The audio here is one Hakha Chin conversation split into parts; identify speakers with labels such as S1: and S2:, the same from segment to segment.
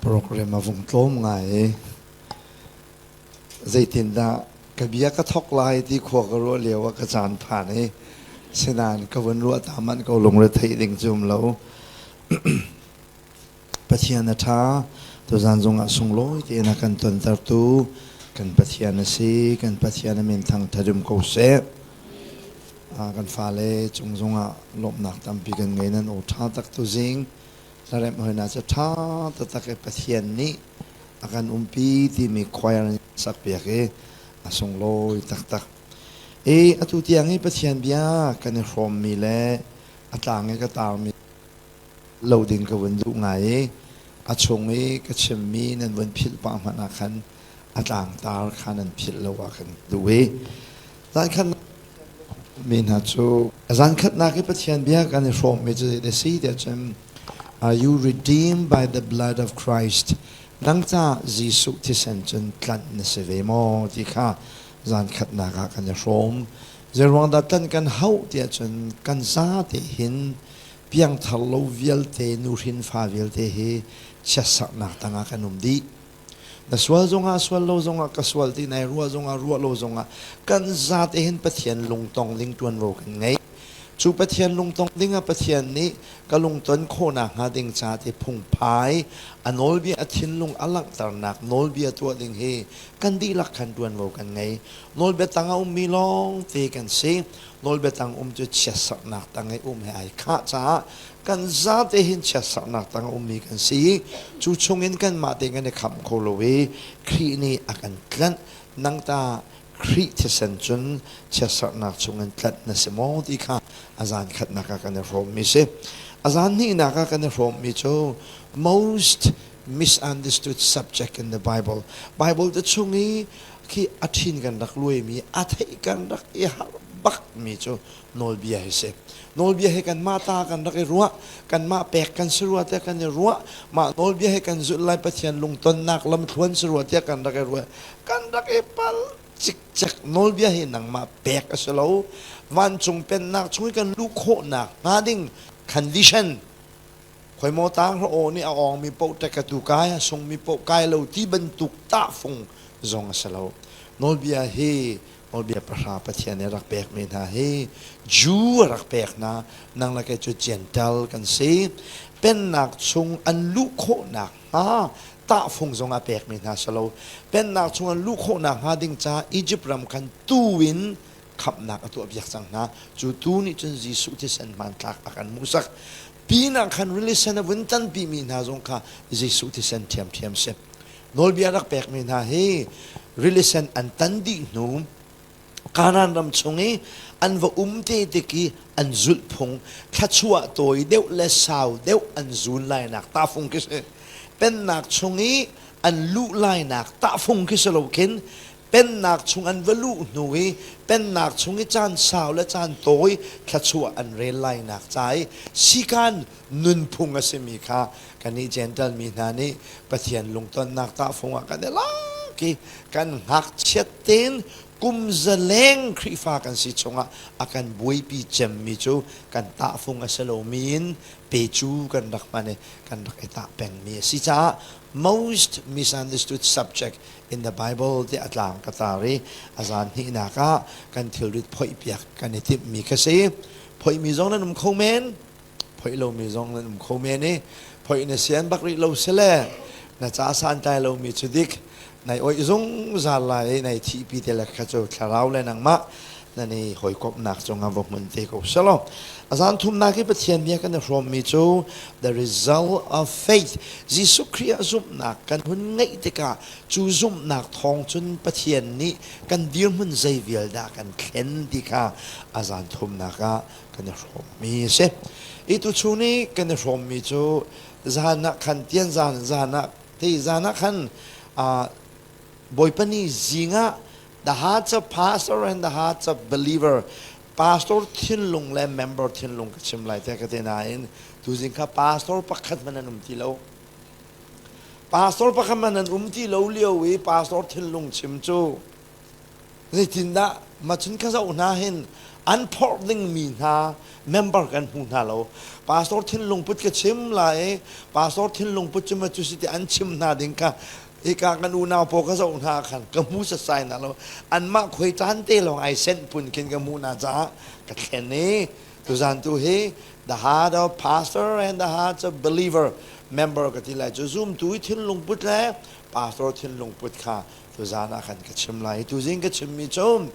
S1: Program a vung tlawm ngai i zeitindah ka bia ka thawk lai ti khua ka ruah lio ah ka caan phan i sinain ka vun ruah ta manh ko lungre theih ding cu um lo. Pathian a ṭha. Tuzan zongah sunglawi tein a kan tontertu kan Pathian a si. Kan Pathian a min thangṭhat um ko seh. Kan fale cung zongah lawmhnak tampi kan ngei. Nan aw ṭha tak tuzing. Hlaremh hoi cu ṭha taktak i Pathian nih a kan umpi timi choir in sakpiak i a sunglawi taktak. I atu tiang i Pathian bia kan i hrawmmi le a tlang i ka taarmi lo ding ka vun duh ngai i a chung i ka chimmi nan vun philh pah hmanh ah khan a tlangtar kha nan philh lo ah kan duh i zan mi hna cu zan khatnak i Pathian bia kan i hrawmmi cu zei si tiah cun, "Are you redeemed by the blood of Christ?" Nang ca Jesuh thisen cun tlanh na si ve maw ti kha zan khatnak ah kan i hrawm. Zeiruang dah tlanh kan hauh tiah cun kan zate hin piangthar lo vialte, nuhrin fa vialte hi chiatsaknak tangah kan um dih. Na sual zongah, sual lo zongah, ka sual ti nai ruah zongah, ruah lo zongah, kan zate hin Pathian lungtong ding ṭuanvo kan ngei. Cu Pathian lungtong ding ah Pathian nih ka lungton khawhnak hnga ding ca ti phungphai, a nawlbia, a thinlung a langhternak nawlbia tuah ding hi kan dihlak khan ṭuanvo kan ngei. Nawlbia tang a ummi lawng te kan si. Nawlbia tang um cu chiatsaknak tang i um he ai khah caah kan zate hin chiatsaknak tang a ummi kan si i cu chungin kanmah te kan i khamh kho lo i Khrih nih a kan tlanh. Nang ta Khrih thisen cun chiatsaknak chungin tlanh na si maw ti kha a zan khatnak ah kan i hrawmmi si. A zan hnihnak ah kan i hrawmmi cu most misunderstood subject in the Bible. Bible te chung i khi a ṭhin kan rak luaimi, a theih kan rak i harh bakmi cu nawlbia hi si. Nawlbia hi kanmah ta kan rak i ruah, kanmah pek kan si rua tiah kan i ruah, mah nawlbia hi kan zulh lai, Pathian lungtonnak lamthluan si rua tiah kan rak i ruah. Kan rak i pal cikcek. Nawlbia hi nangmah pek a si lo. Vancung pennak chung i kan luh khawhnak hnga ding condition, khoimaw tang hra aw nih a awngmi paoh tek a tu kai, a sungmi paoh kai lo ti bantuk tahfung zong a si lo. Nawlbia hi, nawlbia pahra Pathian nih a rak pekmi hna hi Jew a rak pek hna, nang le kei cu Gentile kan si. Pennak chung an luh khawhnak hnga tahfung zong a pekmi hna si lo. Pennak chung an luh khawhnak hnga ding caah Egypt ram khan tu in khamhnak a tuah piak cang hna. Cu tu nih cun Jesuh thisen hmanthlak a kan hmuhsak. Pinah khan rili sen a vun tanpimi hna zong kha Jesuh thisen ṭhiamṭhiam si. Nawlbia rak pekmi hna hi rili sen an tan dih hnu Kanaan ram chung i an va um te tik i an zulh phung, thluachuah tawi deuh le sau deuh an zun lainak tahfung khi si. Pennak chung i an luh lainak tahfung khi si lo khin pennak chung an va luh hnu i pennak chung i caan sau le caan tawi thluachuah an rel lainak ca i sikan nunphung a simi kha kannih Gentile mi hna nih Pathian lungtonnak tahfung ah kan i lak i kan ngakchiat tein kum zaleng Khrihfa kan si chungah a kan buaipi cemmi cu kan tahfung a si lomi in pe cu kan rak hman i kan rak i tah pengmi a si caah most misunderstood subject in the Bible ti a tlang ka tar i a zan hnihnak ah kan thilrit phoihpiak kan i timhmi kha si. Phoihmi zong nan um kho men, phoih lomi zong nan um kho men i phoih na sian bak rih lo sile na ca santlai lomi cu dik nai oih zungzal lai i nai thihpi te le kha cu thlarau le nangmah nan i hawikomhnak cungah va hmun te ko selaw. A zan thumnak i Pathian bia kan i hrawmmi cu the result of faith. Jesuh Khrih ah zumhnak kan hun ngeih tikah cu zumhnak thawng cun Pathian nih kan dirhmun zei vial dah kan thlen ti kha a zan thumnak ah kan i hrawmmi a si. I tuchun i kan i hrawmmi cu zan ah khan tian zan zan ah ti zan ah khan Bawipa ni zing ah the hearts of pastor and the hearts of believer, pastor thinlung le member thinlung ka chim lai te ka te nain tuzing kha pastor pakhat man an um ti lo. Pastor pakhat man an um ti lo lio i pastor thinlung chim cu zeitindah? Macun ka zoh hna hin. An phorh dingmi hna member kan hmu hna lo. Pastor thinlung put ka chim lai i pastor thinlung put cu ma cu si ti an chim hna ding kha hika kan unau pawl ka zoh hna khan ka hmu sasai hna lo. Anmah khuai caan te lawng ai senh phun khin ka hmuh hna caah ka thlen i tuzan tu hi the heart of pastor and the heart of believer member ka ti lai cu zumtu i thinlung put le pastor thinlung put kha tuzan ah khan ka chim lai. Tuzing ka chimmi cu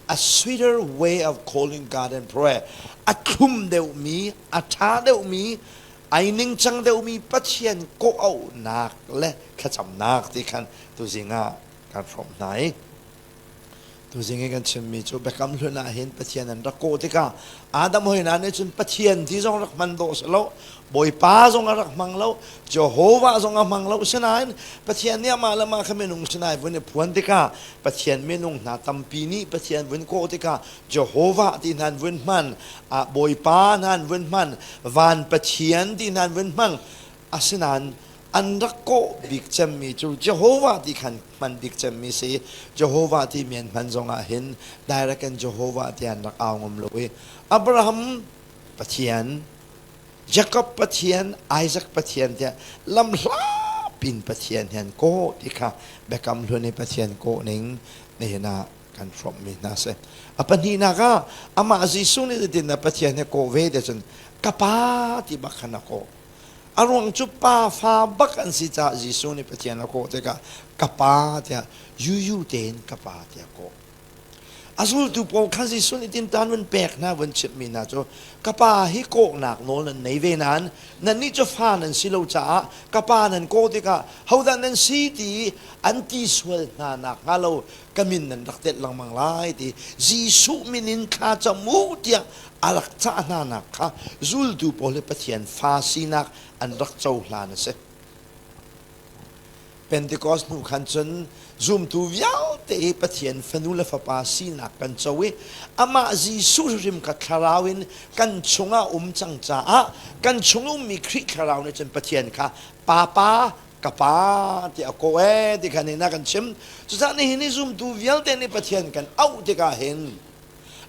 S1: a sweeter way of calling God in prayer. A thlum deuhmi, a ṭha deuhmi, ai ningcang deuhmi Pathian kawh-auhnak le thlacamnak ti khan tuzing ah kan hrawmh hna i tuzing i kan chimmi cu Biakam Hlun ah hin Pathian an rak kawh tikah Adam hoi hna nih cun Pathian ti zong rak hman dawh si lo Bawipa zong a rak hmang lo, Jehovah zong a hmang lo. Sinain Pathian nih amah le mah kha minung sinai vun i phuan tikah Pathian minung hna tampi nih Pathian vun kawh tikah Jehovah ti hna an vun hman, Bawipa hna an vun hman, van Pathian ti hna an vun hmang. Asinain an rak kawh bik cemmi cu Jehovah ti khan hman bik cemmi si. Jehovah timi an hman zongah hin direct in Jehovah ti an rak au ngam lo i Abraham Pathian Jakob Pathian, Isaac Pathian tiah lamhla pin Pathian he an kawh ti kha Biakam Hlun i Pathian kawh ning nihin ah kan hrawmhmi hna si. A pahnihnak ah amah Jesuh nih zeitin dah Pathian he kawh ve ti cun ka pa ti bak khan a kawh. A ruang cu pa fa bak an si caah Jesuh nih Pathian a kawh tikah ka pa tiah yuyu tein ka pa tiah kawh. A zultu pawl kha Jesuh nih tinṭan vun pek hna vun chimhmi hna cu ka pa hi kawhnak nawl nan nei ve nain nannih cu fa nan si lo caah ka pa nan kawh tikah hodah nan si ti an ti sual hna nakhnga lo ka min nan rak telh lengmang lai ti Jesuh min in thla cam u tiah a rak cah hna nak kha zultu pawl hi Pathian fa sinak an rak cohlan a si. Pentecost hnu khan cun zumtu vialte hi Pathian fanu le fapa sinak kan co i amah Jesuh hrim kha thlarau in kan chungah um cang caah kan chung ummi Khrih thlarau nih cun Pathian kha Papa ka pa tiah a kawh ee ti kha nih na kan chim. Cucaah nihin i zumtu vialte nih Pathian kan auh tikah hin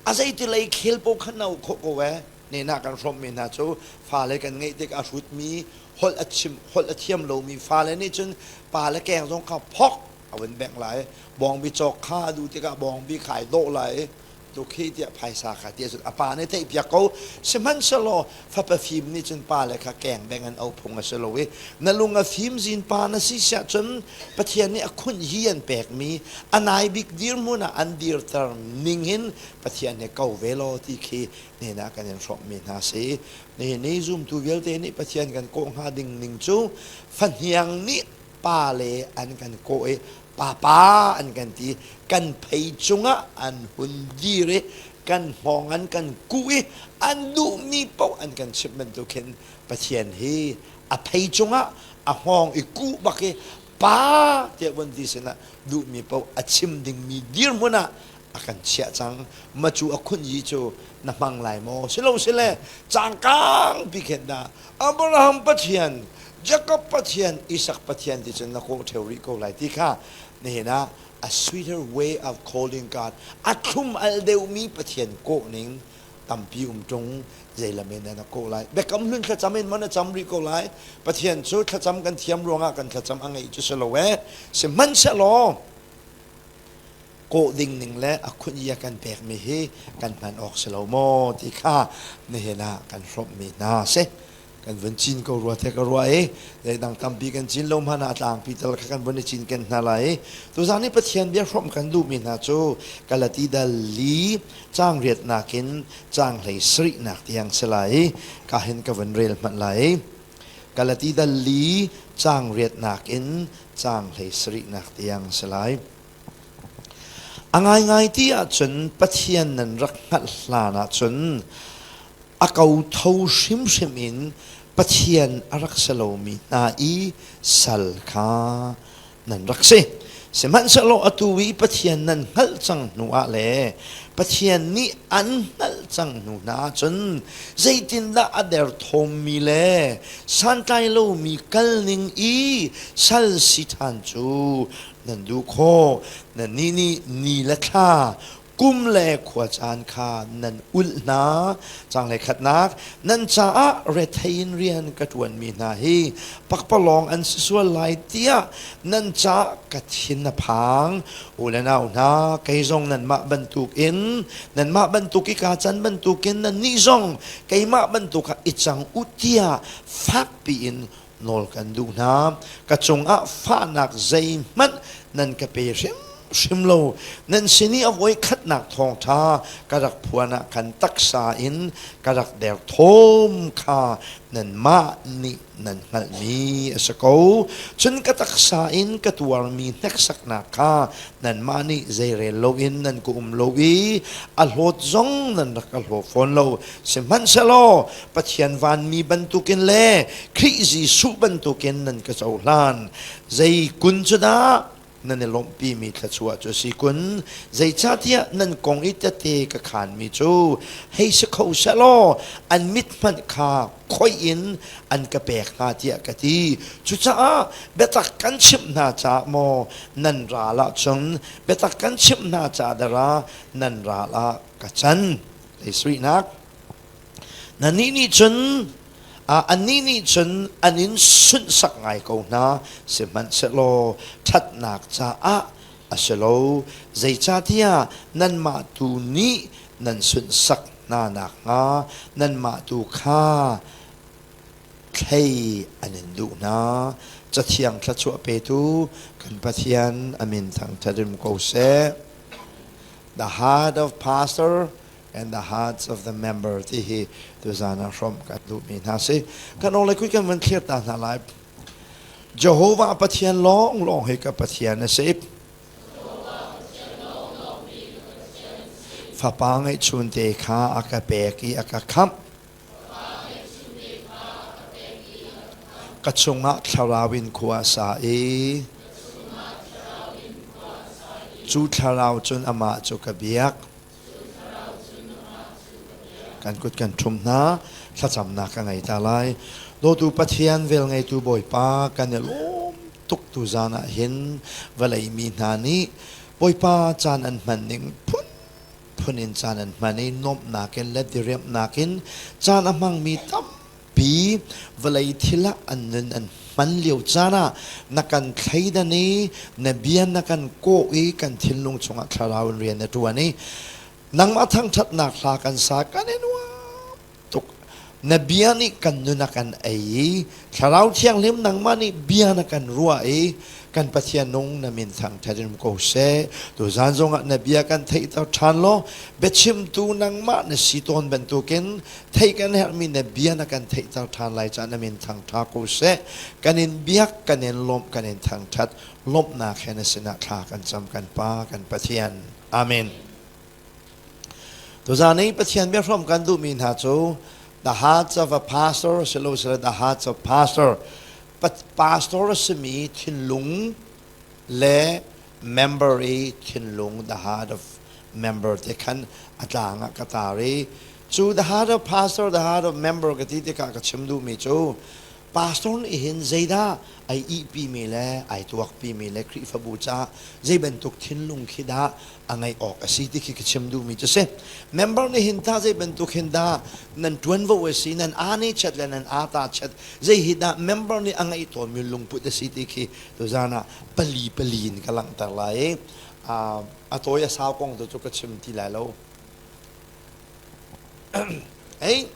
S1: a zeiti lei khel paoh khan na auh khawh ko ee. Nehna kan hrawmhmi hna cu fale kan ngeih tik a hrutmi holh a chim holh a thiam lomi fale nih cun pa le keng zong kha phok a vun bengh lai bawngbi cawk kha a duh tikah bawngbi kha ai dawh lai tukhi tiah phaisa kha tiah cun a pa nih theih piak ko sihmanhsehlaw fapa fim nih cun pa le kha keng beng an au phung a si lo i na lung a fim zin pa na si siah cun Pathian nih a khunh hi an pekmi a nai bik dirhmun ah an dirter ning hin Pathian he ko ve law ti khi hnenah ah kan in hrawmhmi hna si. Nihin ni zumtu vialte nih Pathian kan kawh hnga ding ning cu fahniang nih pa le an kan kawh i papa an kan ti kan phei cungah an hun dir i kan hngawng an kan kuh i an duhmi paoh an kan chimh bantuk khin Pathian hi a phei cungah a hngawng i kuh bak i pa tiah vun ti sinah duhmi paoh a chim dingmi dirhmun ah a kan chiah cang ma cu a khunh yi cu na hmang lai maw silo sile cangkang pi khen dah Abraham Pathian Jacob Pathian Isak Pathian ti cun na kawh ṭheo rih ko lai ti kha nihin ah a sweeter way of calling God a thlum al deuhmi Pathian kawh ning tampi um ṭung zeilam in na kawh lai biakam hlun thlacam in maw na cam rih ko lai Pathian cu thlacam kan thiam ruangah kan thlacam a ngeih cu si lo ee sihmanhsehlaw kawh ding ning le a khunh i a kan pekmi hi kan hman awk si lo maw ti kha nihin ah kan hrawmhmi hna si kan vun cin ko rua te ka ruah i zeidang tampi kan cin lo hmanh ah a tlangpi tal kha kan vun i cinken hna lai i tuzan i Pathian bia hrawmh kan duhmi hna cu Galati dal li caang riatnak in caang hlei sarihnak tiang si lai i ka hin ka vun rel hmanh lai i Galati dal li caang riatnak in caang hlei sarihnak tiang si lai. A ngaingai ti ahcun Pathian nan rak hngalh hlan ahcun a kotho hrimhrim in Pathian a rak si lomi hna i sal kha nan rak si. Sihmanhsehlaw atu i Pathian nan hngalh cang hnu ah le Pathian nih an hngalh cang hnu hna ahcun zeitindah a derthawmmi le santlai lomi kalning i sal si ṭhan cu nan duh khawh. Nannih nih ni le thla, Kum le khuacaan kha nan ulh hna. Caanglei khatnak, nan caah rethei in rian ka ṭuanmi hna hi pakpalawng an si sual lai tiah nan caah ka thin a phang. U le nau hna, kei zong nanmah bantukin, nanmah bantuk i kaa can bantukin nannih zong keimah bantuk ah i cang u tiah fakpi in nawl kan duh hna. Ka cungah fahnak zeihmanh nan ka pe hrimhrim lo. Nan sin i a voikhatnak thawngṭha ka rak phuan ah khan taksa in ka rak derthawm kha nanmah nih nan hngalhmi a si ko. Cun ka taksa in ka tuarmi hneksaknak kha nanmah nih zeirel loin nan ka um lo i a hlawt zong nan rak ka hlaw fawn lo. Sihmanhsehlaw Pathian vanmi bantukin le Khrih Jesuh bantukin nan ka cohlan. Zei kun cu dah nan i lawmhpimi thluachuah cu a si kun? Zeicahtiah nan kong i tete ka khaanmi cu hei si kho sehlaw an mit hmanh kha khoih in an ka pek hnga tiah ka ti. Cucaah biatak kan chimh hna caah maw nan ral ahcun biatak kan chimh hna caah dara nan ral ah ka can. Leisuihnak Nannih nih cun annih nih cun an in sunhsak ngai ko hna, sihmanhsehlaw ṭhatnak caah a si lo, zeicahtiah nanmah tu nih nan sunhsak hna nakhnga nanmah tu kha thlei an in duh hna. Cathiang thluachuah petu kan Pathian a min thangṭhat in ko seh. The heart of pastor and the hearts of the member ti hi tuzan ah hrawmh kan duhmi hna si. Kan awle kui kan van thlir ta hna lai. Jehovah Pathian lawng lawng hi ka Pathian a si. Fapa ngeihchun te kha a ka pek i a ka khamh. Ka chungah thlarau in khua a sa i cu thlarau cun amah cu ka biak. Kan kut kan ṭhum hna, thlacamnak ka ngei ta lai. Dawtu Pathian, velngeitu Bawipa, kan i lawm tuk tu zan ah hin vawlei mi hna nih Bawipa caan an hman ning phunphun in caan an hman i nuamhnak in le diriamhnak in caan a hmangmi tampi vawlei thil ah an nun an hman lio caan ah na kan thleidan i na bia na kan kawh i kan thinlung chungah thlarau in rian na ṭuan i nangmah thangṭhatnak hla kan sa kan i nuam tuk. Na bia nih kan nun a kan ei i Thlarau Thianghlim nangmah nih bia na kan ruah i kan Pathian nung na min thangṭhat in um ko seh. Tuzan zongah na bia kan theihter ṭhan law biachimtu nangmah na si tawn bantukin theih kan herhmi na bia na kan theihter ṭhan lai caah na min thangṭha ko seh. Kan in biak, kan in lawmh, kan in thangṭhat. Lawmhnak he na sinah thla kan cam kan Pa, kan Pathian. Amen. Tuzan i Pathian biahrawm kan duhmi hna cu the hearts of a pastor silosile the hearts of pastor pastor a simi thinlung le member i thinlung the heart of member te khan a tlang ah ka tar i cu the heart of pastor the heart of member ka ti tikah ka chim duhmi cu pastor nih hin zeidah ai ihpimi le ai tuakpimi le Khrihfabu caah zei bantuk thinlung khi dah a ngeih awk a si ti khi ka chim duhmi cu si. Member nih hin tah zei bantuk hin dah nan ṭuanvo a si, nan aa ne chat le nan aa ta chat, zei hi dah member nih a ngeih tawnmi lungput a si ti khi tuzaan ah pali pali in ka langhter lai i a tawi a sau kong tu cu ka chim ti lai lo. Ei,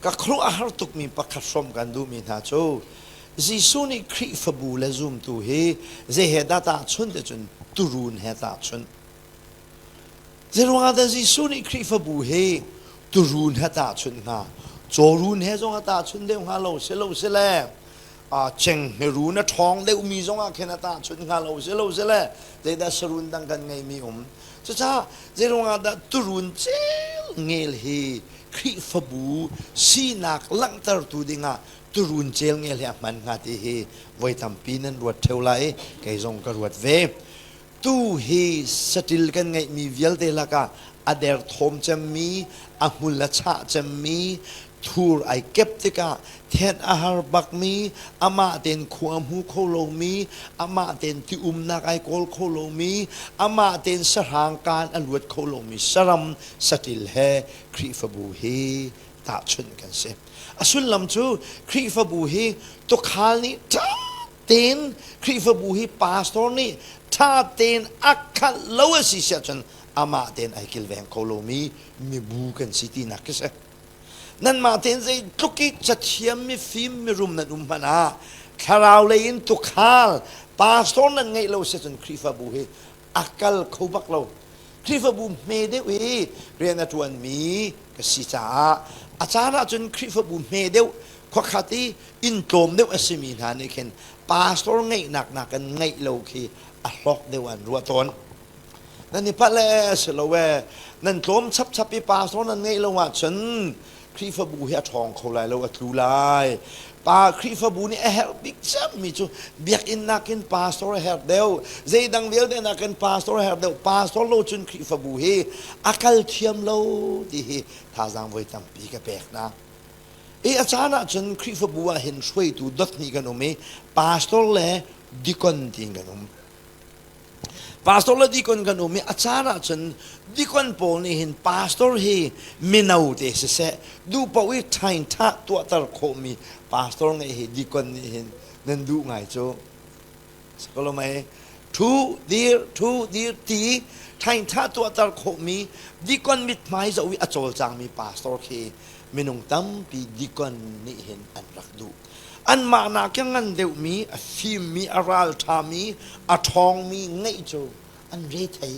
S1: Ka khuaruah a har tukmi pakhat hrawmh kan duhmi hna cu Jesuh nih Khrihfabu le zumtu hi zei he dah tahchunh ti cun turuun he tahchunh. Zeiruangah dah Jesuh nih Khrihfabu hi turuun he tahchunh hnga? Cawrun he zong a tahchunh deuh hnga lo si lo si le cenghngerun a ṭhawng deuhmi zongah khin a tahchunh hnga lo si lo si le zeidah sarun dang kan ngeimi um. Cucaah zeiruangah dah turuun cel ngel hi Khrihfabu sinak langhtertu dingah turuun celngel hi a hman hnga ti hi voi tampi nan ruat ṭheo lai i kei zong ka ruat ve. Tu hi saṭil kan ngeihmi vialte lakah a derthawm cemmi, a hmul a chah cemmi, Thur ai kep tikah then a har bakmi, amah tein khua hmu kho lomi, amah tein ti umnak ai kawl kho lomi, amah tein sahrang kaan a luat kho lomi saram saṭil he Khrihfabu hi tahchunh kan si. A sullam cu Khrihfabu hi tuukhal nih ṭha tein Khrihfabu hi pastor nih ṭha tein a khalh lo a si siah cun amah tein ai kilveng kho lomi mibu kan si tinak khi si. Nanmah tein zeitluk i cathiam mifim mirum nan um hmanh ah thlarau lei in tuukhal pastor nan ngeih lo si cun Khrihfabu hi a kal kho bak lo. Khrihfabu hme deuh i rian a ṭuanmi ka si caah a caan ahcun Khrihfabu hme deuh khuakhat i inn tlawm deuh a simi hna nih khin pastor ngeihnak nakin ngeih lo khi a hlawk deuh an ruah tawn. Nan i palh ee si lo ee nan tlawm chapchap i pastor nan ngeih lo ahcun Khrihfabu hi a ṭhawng kho lai lo a tlu lai. Pa Khrihfabu nih a herh bik cemmi cu biakinn nakin pastor a herh deuh. Zeidang vialte nakin pastor a herh deuh. Pastor lo cun Khrihfabu hi a kal thiam lo ti hi thazaang voi tampi ka pek hna. I a caan ahcun Khrihfabu ah hin hruaitu dot hnih kan um i pastor le deacon tiin kan um. Pastor le deacon kan um i a caan ahcun deacon pawl nih hin pastor hi mino te siseh duh paoh i ṭhain ṭha tuahter khawhmi pastor ngeih hi deacon nih hin nan duh ngai cu. Sakalomai ṭhu dir ṭhu dir ti ṭhain ṭha tuahter khawhmi deacon mithmai zoh i a cawlcangmi pastor khi minung tampi deacon nih hin an rak duh. Anmah nak a ngan deuhmi, a fimmi, a ralṭhami, a ṭhawngmi ngeih cu an rethei.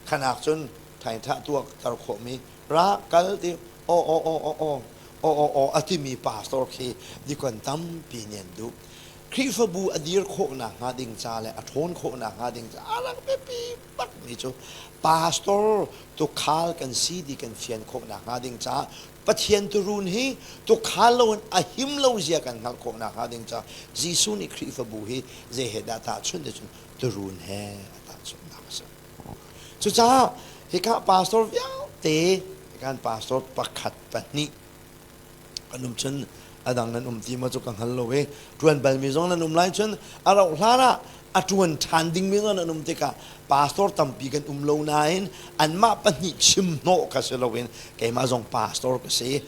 S1: Khanak cun thaithah tuakter khawhmi ra kal ti aw aw aw aw aw aw aw aw a timi pastor khi dikon tampi nih an duh. Khrihfabu a dir khawhnak hnga ding ca le a ṭhawn khawhnak hnga ding ca a rak biapi bakmi cu pastor tukhal kan si ti kan fian khawhnak hnga ding caah Pathian tuurun hi tuukhal loin a him lo zia kan hngalh khawh nakhnga ding caah Jesuh nih Khrihfabu hi zei he dah tahchunh ti cun tuurun he a tahchunhnak a si. Cucaah hika pastor vialte kan pastor pakhat pahnih an um cun a dang nan um ti maw cu ka hngal lo i ṭuan balmi zong nan um lai cun a rauh hlan ah a ṭuan ṭhan dingmi zong nan um tikah pastor tampi kan um lo nain anmah pahnih chim hnawh ka si loin keimah zong pastor ka si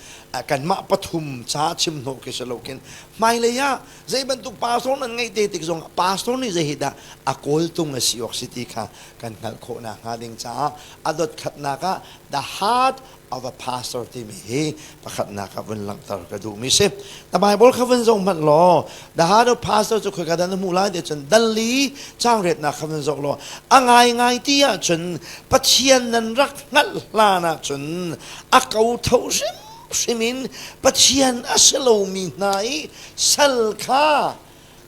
S1: kanmah pathum ca chim hnawh ka si lo khin hmailei ah zei bantuk pastor nan ngeih te tik zong pastor nih zei hi dah a kawltung a si awk si ti kha kan hngalh khawh nakhnga ding caah a dot khatnak ah the heart of a pastor timi hi pakhatnak ah vun langhter ka duhmi si. Na Bible kha vun zoh hmanh law the heart of pastor cu khoika dah na hmuh lai ti cun dalli cangriatnak kha vun zoh law a ngaingai ti ahcun Pathian nan rak hngalh hlan ahcun a ko tho hrimhrim in Pathian a si lomi hna i sal kha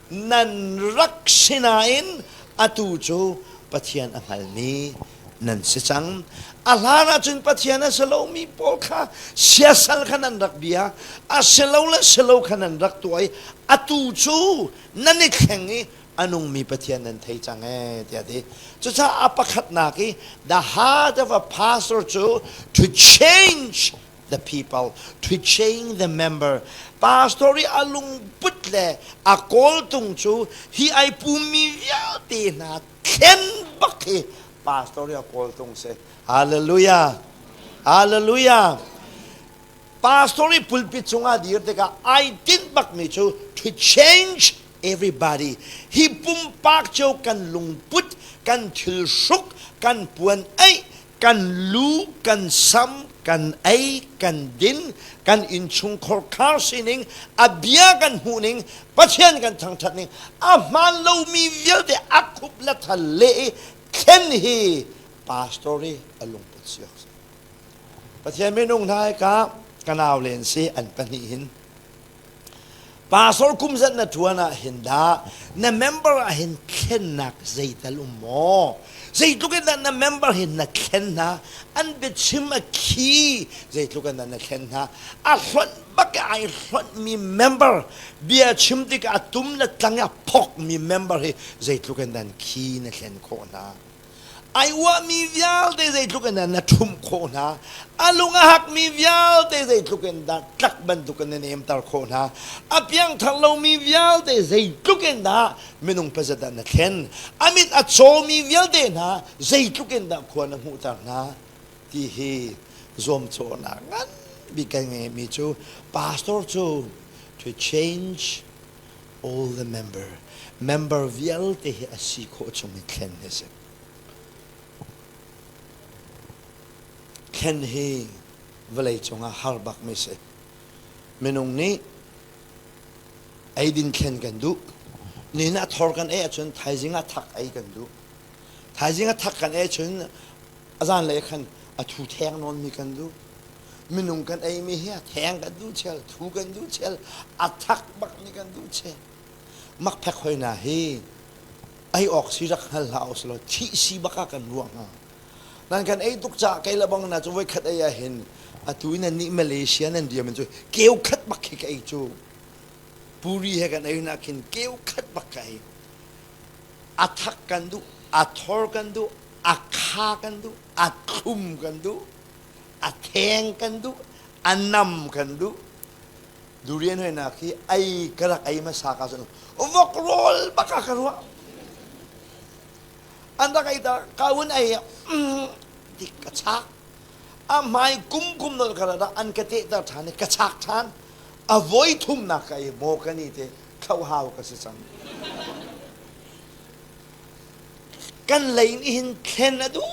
S1: nan rak si nain atu cu Pathian a hngalmi nan si cang. A hlan ahcun Pathian a si lomi pawl kha siasal kha nan rak bia, a si lo le si lo kha nan rak tuah i atu cu nan i thleng i a nungmi Pathian nan thei cang ee tiah a ti. Cucaah a pakhatnak i the heart of a pastor cu to change the people to change the member pastor i a lungput le a kawltung cu hi ai pummi vialte hna thlen bak hi pastor i a kawltung si hallelujah hallelujah pastor i pulpit cungah dir tikah ai tinh bakmi cu to change everybody hi pumpak cio kan lungput kan thil hruk kan puan eih kan lu kan sam kan ei kan din kan innchungkhar khar sining a bia kan hmuh ning Pathian kan thangthat ning a hmaan lomi vialte a khup le thal le i thlen hi pastor i a lungput si awk si Pathian minung hna ka kanau len si an pahnih hin Pastor kum zat na ṭuan ah hin dah na member ah hin thlennak zeital um maw? Zeitluk in dah na member hin na thlen hna? An biachim a khi zeitluk in dah na thlen hna? A hlonh bak i ai hlonhmi member bia chim tikah a tum le tlang i a phokmi member hi zeitluk in dah an khi na thlen khawh hna? Ai uahmi vialte zeitluk in dah na ṭhumh khawh hna? A lung a hakmi vialte zeitluk in dah tlak bantuk in na nemter khawh hna? A piangthar lomi vialte zeitluk in dah minung pazat dah na thlen? A mit a cawmi vialte hna zeitluk in dah khua na hmuhter hna? Ti hi zuamcawhnak ngan bik kan ngeihmi cu pastor cu to change all the member member vialte hi a si khawh chung i thlen hi a si. Thlen hi vawlei cungah har bakmi si. Minung nih eidin thlen kan duh. Nihin ah thor kan ei ahcun thaizing ah thak ei kan duh. Thaizing ah thak kan ei ahcun a zanlei khan a thu theng nawnmi kan duh. Minung kan eimi hi a theng kan duh chel, thu kan duh chel, a thak bakmi kan duh chel. Makphek hoi na hi ei awk si rak hngal hlah usih law thih si bak ah kan ruah hnga. Nan kan ei tuk caah kei le bang na cu voikhat ei ah hin atu in nih Malaysia nan riam in cu keu khat bak khi ka ei cu. Puri he kan ei na khin keu khat bak ka ei. A thak kan duh, a thor kan duh, a kha kan duh, a thlum kan duh, a theng kan duh, a nam kan duh. Durian hoinak hi ei ka rak ei hmasa ka cun vok rawl bak ah ka ruah. An rak ei ta ka un ei ti ka chak. A hmai kum kum nol ka ra an ka tehter ṭhan i ka chak ṭhan. A voi thumnak ka ei maw ka ni te thlo hau ka si cang. Kan lei nih hin thlen a duh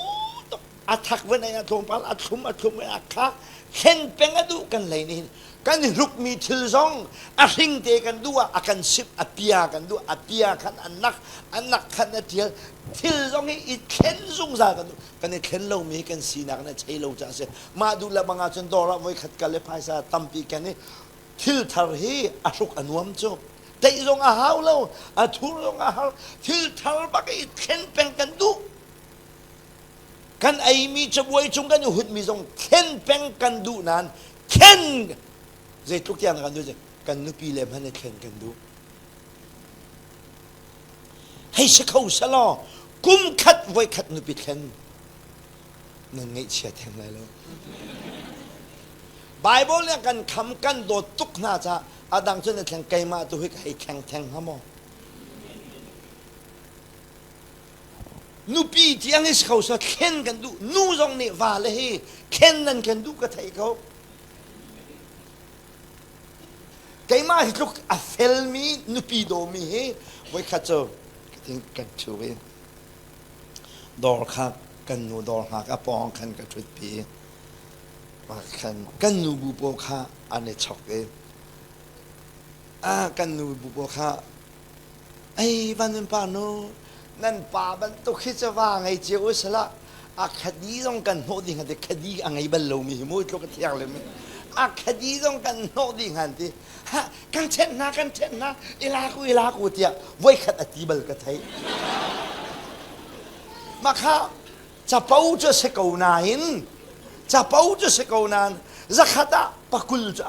S1: tuk. A thak van ei a tlawmpal a thlum a thlum a kha thlen peng a duh kan lei nih hin kan hrukmi thil zong a hring te kan duh ah a kan sip a pia kan duh a pia khan a nak a nak khan a tial thil zong hi i thlen zungzal kan duh kan i thlen lomi hi kan sinak in a chei lo caah a si mah duh le bang ahcun dawr ah voikhat kal i phaisa tampi ken i thil thar hi a hruk a nuam cu teih zong a hau lo a thur zong a har thil thar bak i thlen peng kan duh kan eimi cabuai cung kan i hutmi zong thlen peng kan duh nain thlen zeitluk tiang kan duh kan nupi le hmanh i thlen kan duh hei si kho selaw kum khat voi khat nupi thlen nan ngaihchia theng lai lo Bible nih kan kham kan dawt tuk hna caah a dang cu na thleng keimah tu hi ka hei thleng theng hnga maw Nupi tiang hi si kho seh thlen kan duh. Nu zong nih vale hi thlen nan kan duh ka theih ko. Keimah hi tluk a felmi nupi dawmi hi voikhat cu kan ṭhu i dawr kha kan nu dawr hngak a pawng khan ka ṭhutpi i khan kan nu bu pawl kha an i chok i kan nu bu pawl kha Ei van pa nu nan pa bantuk hi cu va ngei cio u sila a khadi zong kan hnawh ding ti khadi a ngei bal lomi hi mu tluk a thiang le mi a khadi zong kan hnawh ding han ti ha kan ṭhen hna kan ṭhen hna ila ku ila ku tiah voikhat a ti bal ka thei mah kha capo cu si ko nain capo cu si ko nain zakhat ah pakul cu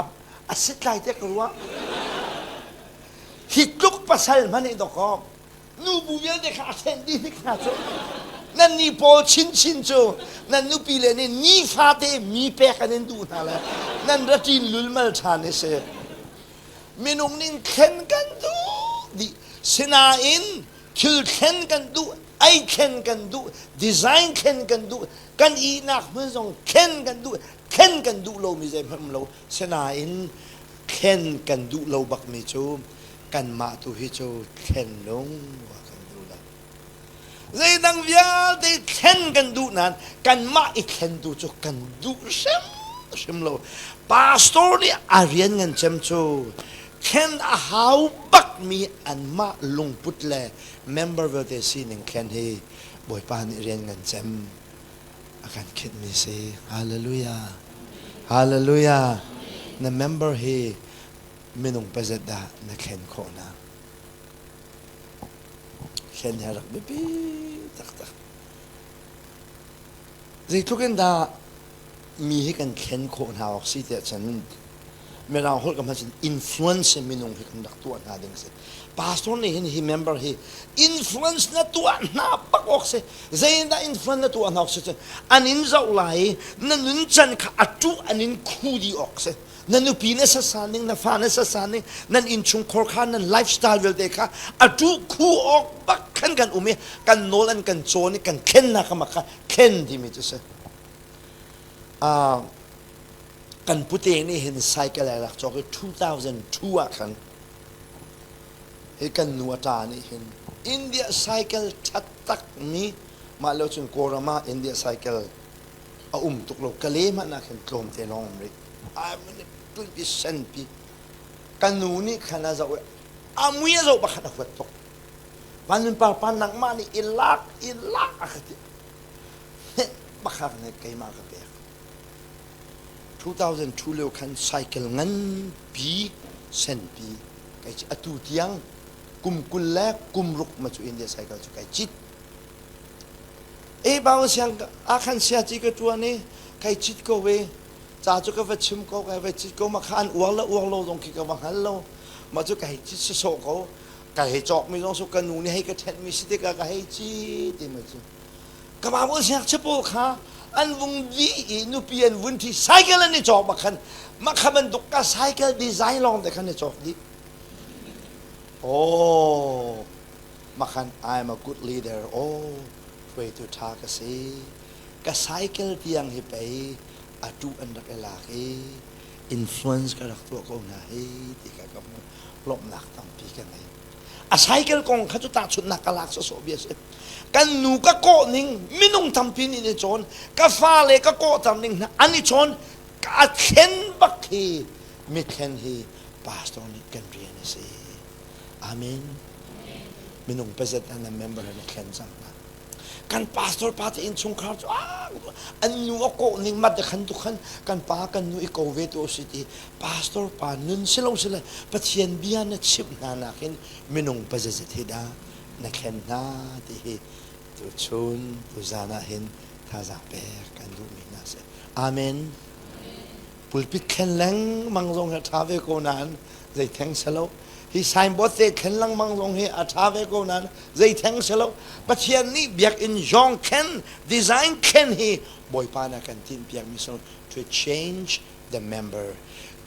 S1: a sit lai te ka ruah Hi tluk pasal hmanh nih dawkaw nubu vialte kha a ṭhen dih hnik hna cu. Nan ni pawl chinchin cu nan nupi le nih nifate mi pek an in duh hna le nan ra ṭin lulmal ṭhan i si. Minung ning thlen kan duh dih. Sinain thil thlen kan duh, ei thlen kan duh, design thlen kan duh, kan ihnak hmun zong thlen kan duh, thlen kan duh lomi zeihmanh um lo. Sinain thlen kan duh lo bakmi cu kanmah tu hi cu thlen lung kan duh lo. Zeidang vialte thlen kan duh nain kanmah i thlen tu cu kan duh hrimhrim lo. Pastor nih a rian ngan cem cu thlen a hau bakmi anmah lungput le member vialte sining thlen hi Bawipa nih rian ngan cem a kan khinhmi si. Hallelujah. Hallelujah. Na member hi minung pazat dah na thlen khawh hna? Thlen hi a rak biapi taktak. Zeitluk in dah mi hi kan thlen khawh hna awk si tiah cun. Mirang holh ka hman sin influence minung hi kan rak tuah hna ding si. Pastor nih hin hi member hi influence na tuah hna bak awk si. Zeidah influence na tuah hna awk si cun an in zoh lai i na nuncan kha a tuh an in khu dih awk si. Na nupi na sasa ning, na fa na sasa ning, nan innchungkhar kha nan lifestyle vialte kha a tuh khu awk bak khan kan um i kan nawl an kan cawn i kan thlennak kha kha thlen timi cu si. Uh, kan pute nih hin cycle ai rak cawk i 2002 ah khan hi kan nu a ṭa nih hin India cycle ṭhat takmi mah lo cun Kawlram ah India cycle a um tuk lo kale hmanh ah khin tlawmte lawng um rih ai tulpi senpi kan nu nih khan a zoh i a mui a zoh bakhat a huat tuk vanlun par pa nangmah nih i lak i lak a ka ti hnenh bakhat nih keimah ka pek 2002 lio khan cycle nganpi senpi kai cit. Atu tiang kum 20 le kum ruk ma cu India cycle cu kai cit. E bau siang a khan sia ci ka tuan i kai cit ko ve. Ca cu ka va chim ko kai va cit ko ma kha an uar le uar lo zong khi ka va hngal lo. Ma cu ka hei cit sawsawh ko. Ka hei cawk mi zong su ka nu nih hei ka ṭhenh mi si tikah ka hei cit ti ma cu. Ka Bible siangngakchia pawl kha an vung dih i nupi an vun ṭhi cycle an i cawk bak khan mah kha bantuk ka cycle design lawng te khan i cawk dih. Oh, mah khan I'm a good leader. Oh, hruaitu ṭha ka si. Ka cycle tiang hi pei atu an rak i lak i influence ka rak tuah ko hna hi ti kha ka hmuh. Lawmhnak tampi ka ngei. A cycle kong kha cu tahchunhnak ka lak sawsawh bia si. Kan nu ka kawh ning minung tampi nih an i cawn. Ka fale ka kawhter ning hna an i cawn. Ka thlen bak hi mithlen hi pastor nih kan rian a si. Amen. Minung pazat an member an i thlen cang hna. Kan pastor pa te innchungkhar cu an nu a kawh ning mat khan tu khan kan pa kan nu i ko ve tu si ti pastor pa nun si lo sile Pathian bia na chimh hna nakin minung pazazet hi dah na thlen hna ti hi tu chun tu zan ah hin thazaang pek kan duhmi hna si. Amen. Pulpit thlen lengmang zong hi a ṭha ve ko nain zei theng si lo. Hi signboard te thlen lengmang zong hi a ṭha ve ko nain zei theng si lo. Pathian nih biakinn zong thlen, design thlen hi Bawipa na kan tinhpiakmi si to change the member.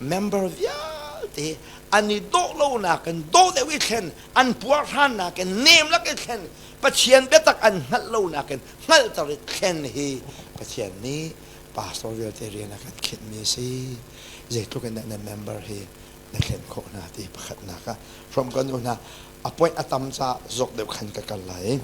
S1: Member vialte an i dawh lonak in dawh deuh i thlen, an puarhrannak in nem lak i thlen, Pathian biatak an hngalh lonak in hngalhter i thlen hi Pathian nih pastor vialte rian a kan khinhmi a si. Zeitluk in dah na member hi na thlen khawh hna ti pakhatnak ah hrawm kan u hna a point a tam caah zawk deuh khan ka kal lai.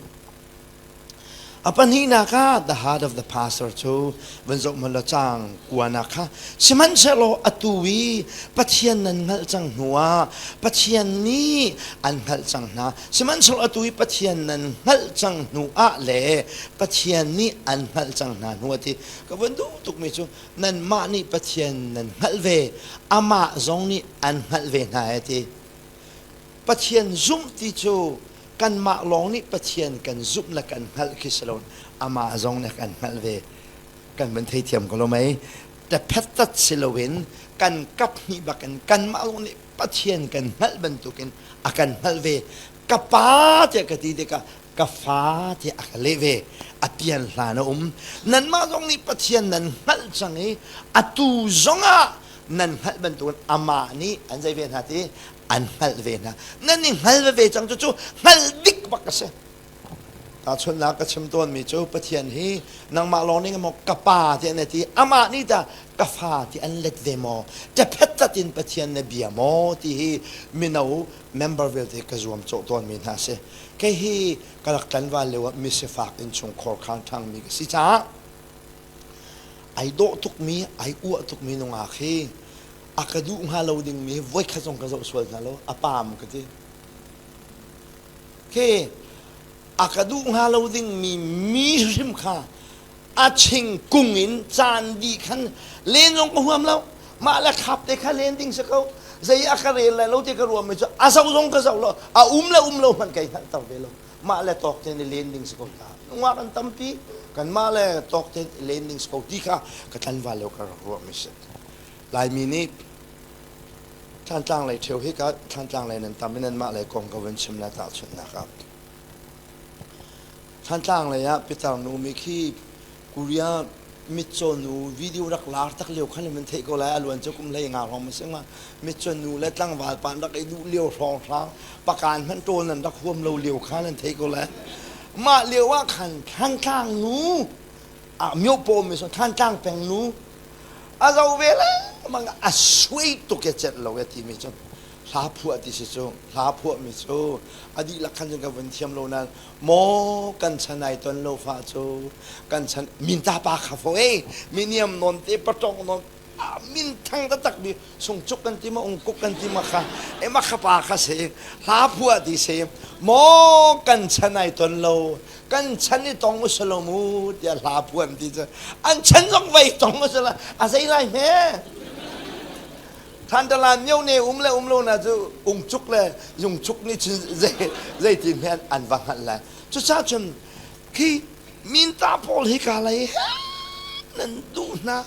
S1: A pahnihnak ah the heart of the pastor cu van zoh hmanh law caang kuanak kha sihmanhsehlaw atu i Pathian nan hngalh cang hnu ah Pathian nih an hngalh cang hna sihmanhsehlaw atu i Pathian nan hngalh cang hnu ah le Pathian nih an hngalh cang hna hnu ah ti ka van duh tukmi cu nanmah nih Pathian nan hngalh ve amah zong nih an hngalh ve hna e ti Pathian zumh ti cu kanmah lawng nih Pathian kan zumh le kan hngalh khi si lo amah zong nih kan hngalh ve kan van theithiam ko lo mei tephet si loin kan kap hnih bakin kanmah lawng nih Pathian kan hngalh bantukin a kan hngalh ve ka pa tiah ka ti tikah ka fa tiah a ka leh ve a pian hlan a um nanmah zong nih Pathian nan hngalh cang i atu zongah nan hngalh bantukin amah nih an zei ve hna ti an hngalh ve hna nan i hngal veve cang cu cu hngalh dik bak a si tahchunhnak ka chim tawnmi cu Pathian hi nangmah lawng ning maw ka pa ti an ti amah nih ta ka fa ti an let ve maw ṭephet tat in Pathian na bia maw ti hi mino member vialte ka zuam cawh tawnmi hna si kei hi ka rak tlanval lio ah misifak innchungkhar khang ṭhangmi ka si caah ai dawh tukmi ai uah tukmi nungak hi a ka duh hnga lo dingmi voikhat zong ka zoh sual hna lo a paam ka ti ke a ka duh hnga lo dingmi mi hrim kha a ching kung in caan dih khan len zong ka huam lo mah le khap te kha len ding si ko zei a ka rel lai lo ti ka ruam mi cu a zoh zong ka zoh lo a um le um lo hmanh kai hngalhter ve lo mah le tawk tein i len ding si ko ta nungak an tampi kan mah le tawk tein i len ding si ko ti kha ka tlanval lio ka rak ruah mi si Laimi nih. Thlantlang lei ṭheo hi ka Thlantlang lei nan tam i nanmah lei kong ka vun chim le tahchunhnak ah. Thlantlang lei ah pitar nu mi khi Korea mitcaw nu video rak lar tak lio khan in theih ko lai a luan cu kum hlei nga hrawng ma si ma mitcaw nu le tlangval pa an rak i duh lio hrawng hrang pakan hmanh ṭawl nan rak huam lo lio khan an theih ko lai mah lio ah khan Thlantlang nu ah myopaw mi so Thlantlang peng nu a zo ve le mang a suai tuk e celh lo e timi cu hla phuah ti si cu hla phuah mi cu a dihlak khan cun ka vun thiam lo nain maw kan chan ai ton lo fa cu kan chan minta pa kha fo e miniam non te patong non min thang taktak mi sungcuk kan ti ma ungkuk kan ti ma kha e ma kha pa kha se hla phuah ti se maw kan chan ai ton lo kan chan i tong usalo mu tiah hla phuan ti cu an chan zong vei tong usala a zei lai hme Thantalan myo ne um le um lo na cu ungcuk le yungcuk nih cun zei zeitin hen an va hngalh lai. Cucaah cun khi minta pawl hi ka lei nan duh hna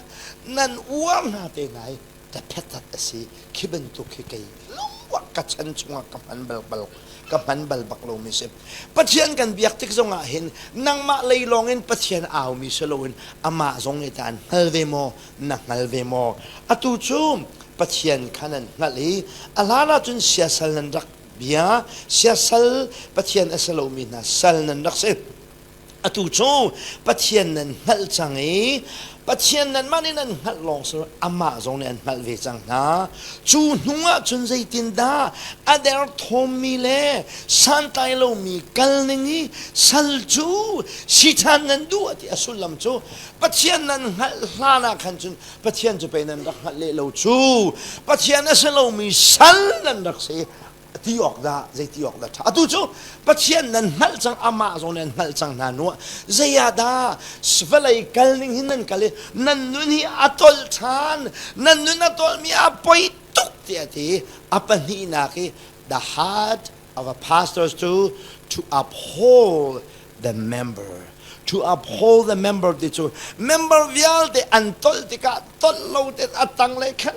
S1: nan uar hna te hna hi taphetat a si khi bantuk hi kei lungwak ka chan chungah ka hman bal bal ka hman bal bak lomi si. Pathian kan biak tik zongah hin nangmah lei lawngin Pathian aumi si loin amah zong nih ta an hngal ve maw na hngal ve maw? Atu cu Pathian kha nan hngalh i a hlan ahcun siasal nan rak bia, siasal Pathian a si lomi hna sal nan rak si. Atu cu Pathian nan hngalh cang i Pathian nanmah nih nan hngalh lawng si amah zong nih an hngalh ve cang hna. Cu hnu ah cun zeitindah a derthawmmi le santlai lomi kal ning i sal cu si ṭhan nan duh ti a sullam cu Pathian nan hngalh hlan ah khan cun Pathian cu pei nan rak hngalh leh lo cu Pathian a si lomi sal nan rak si ti awk dah zei ti awk dah ṭha atu cu Pathian nan hngalh cang amah zong nan hngalh cang hna nu ah zei ah dah vawlei kal ning hin nan kal i nan nun hi a tolh ṭhan nan nun a tolhmi a poi tuk tiah ti a pahnihnak i the heart of a pastor to to uphold the member to uphold the member ti cu member vialte an tolh tikah tolh lo te a tang le khan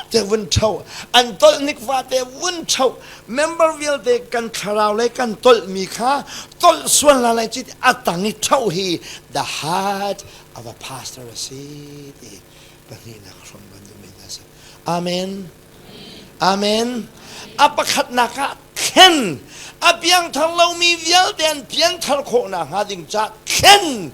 S1: te vun tho an tolh nik fa te vun tho member vialte kan thlarau le kan tolh mi kha tolh sual la lai chi a tang i tho hi the heart of a pastor a si ti pahnihnak hrom kan duhmi hna si amen Amen. A pakhatnak ah thlen. A piangthar lomi vialte an pianthar khawh nakhnga ding ca thlen.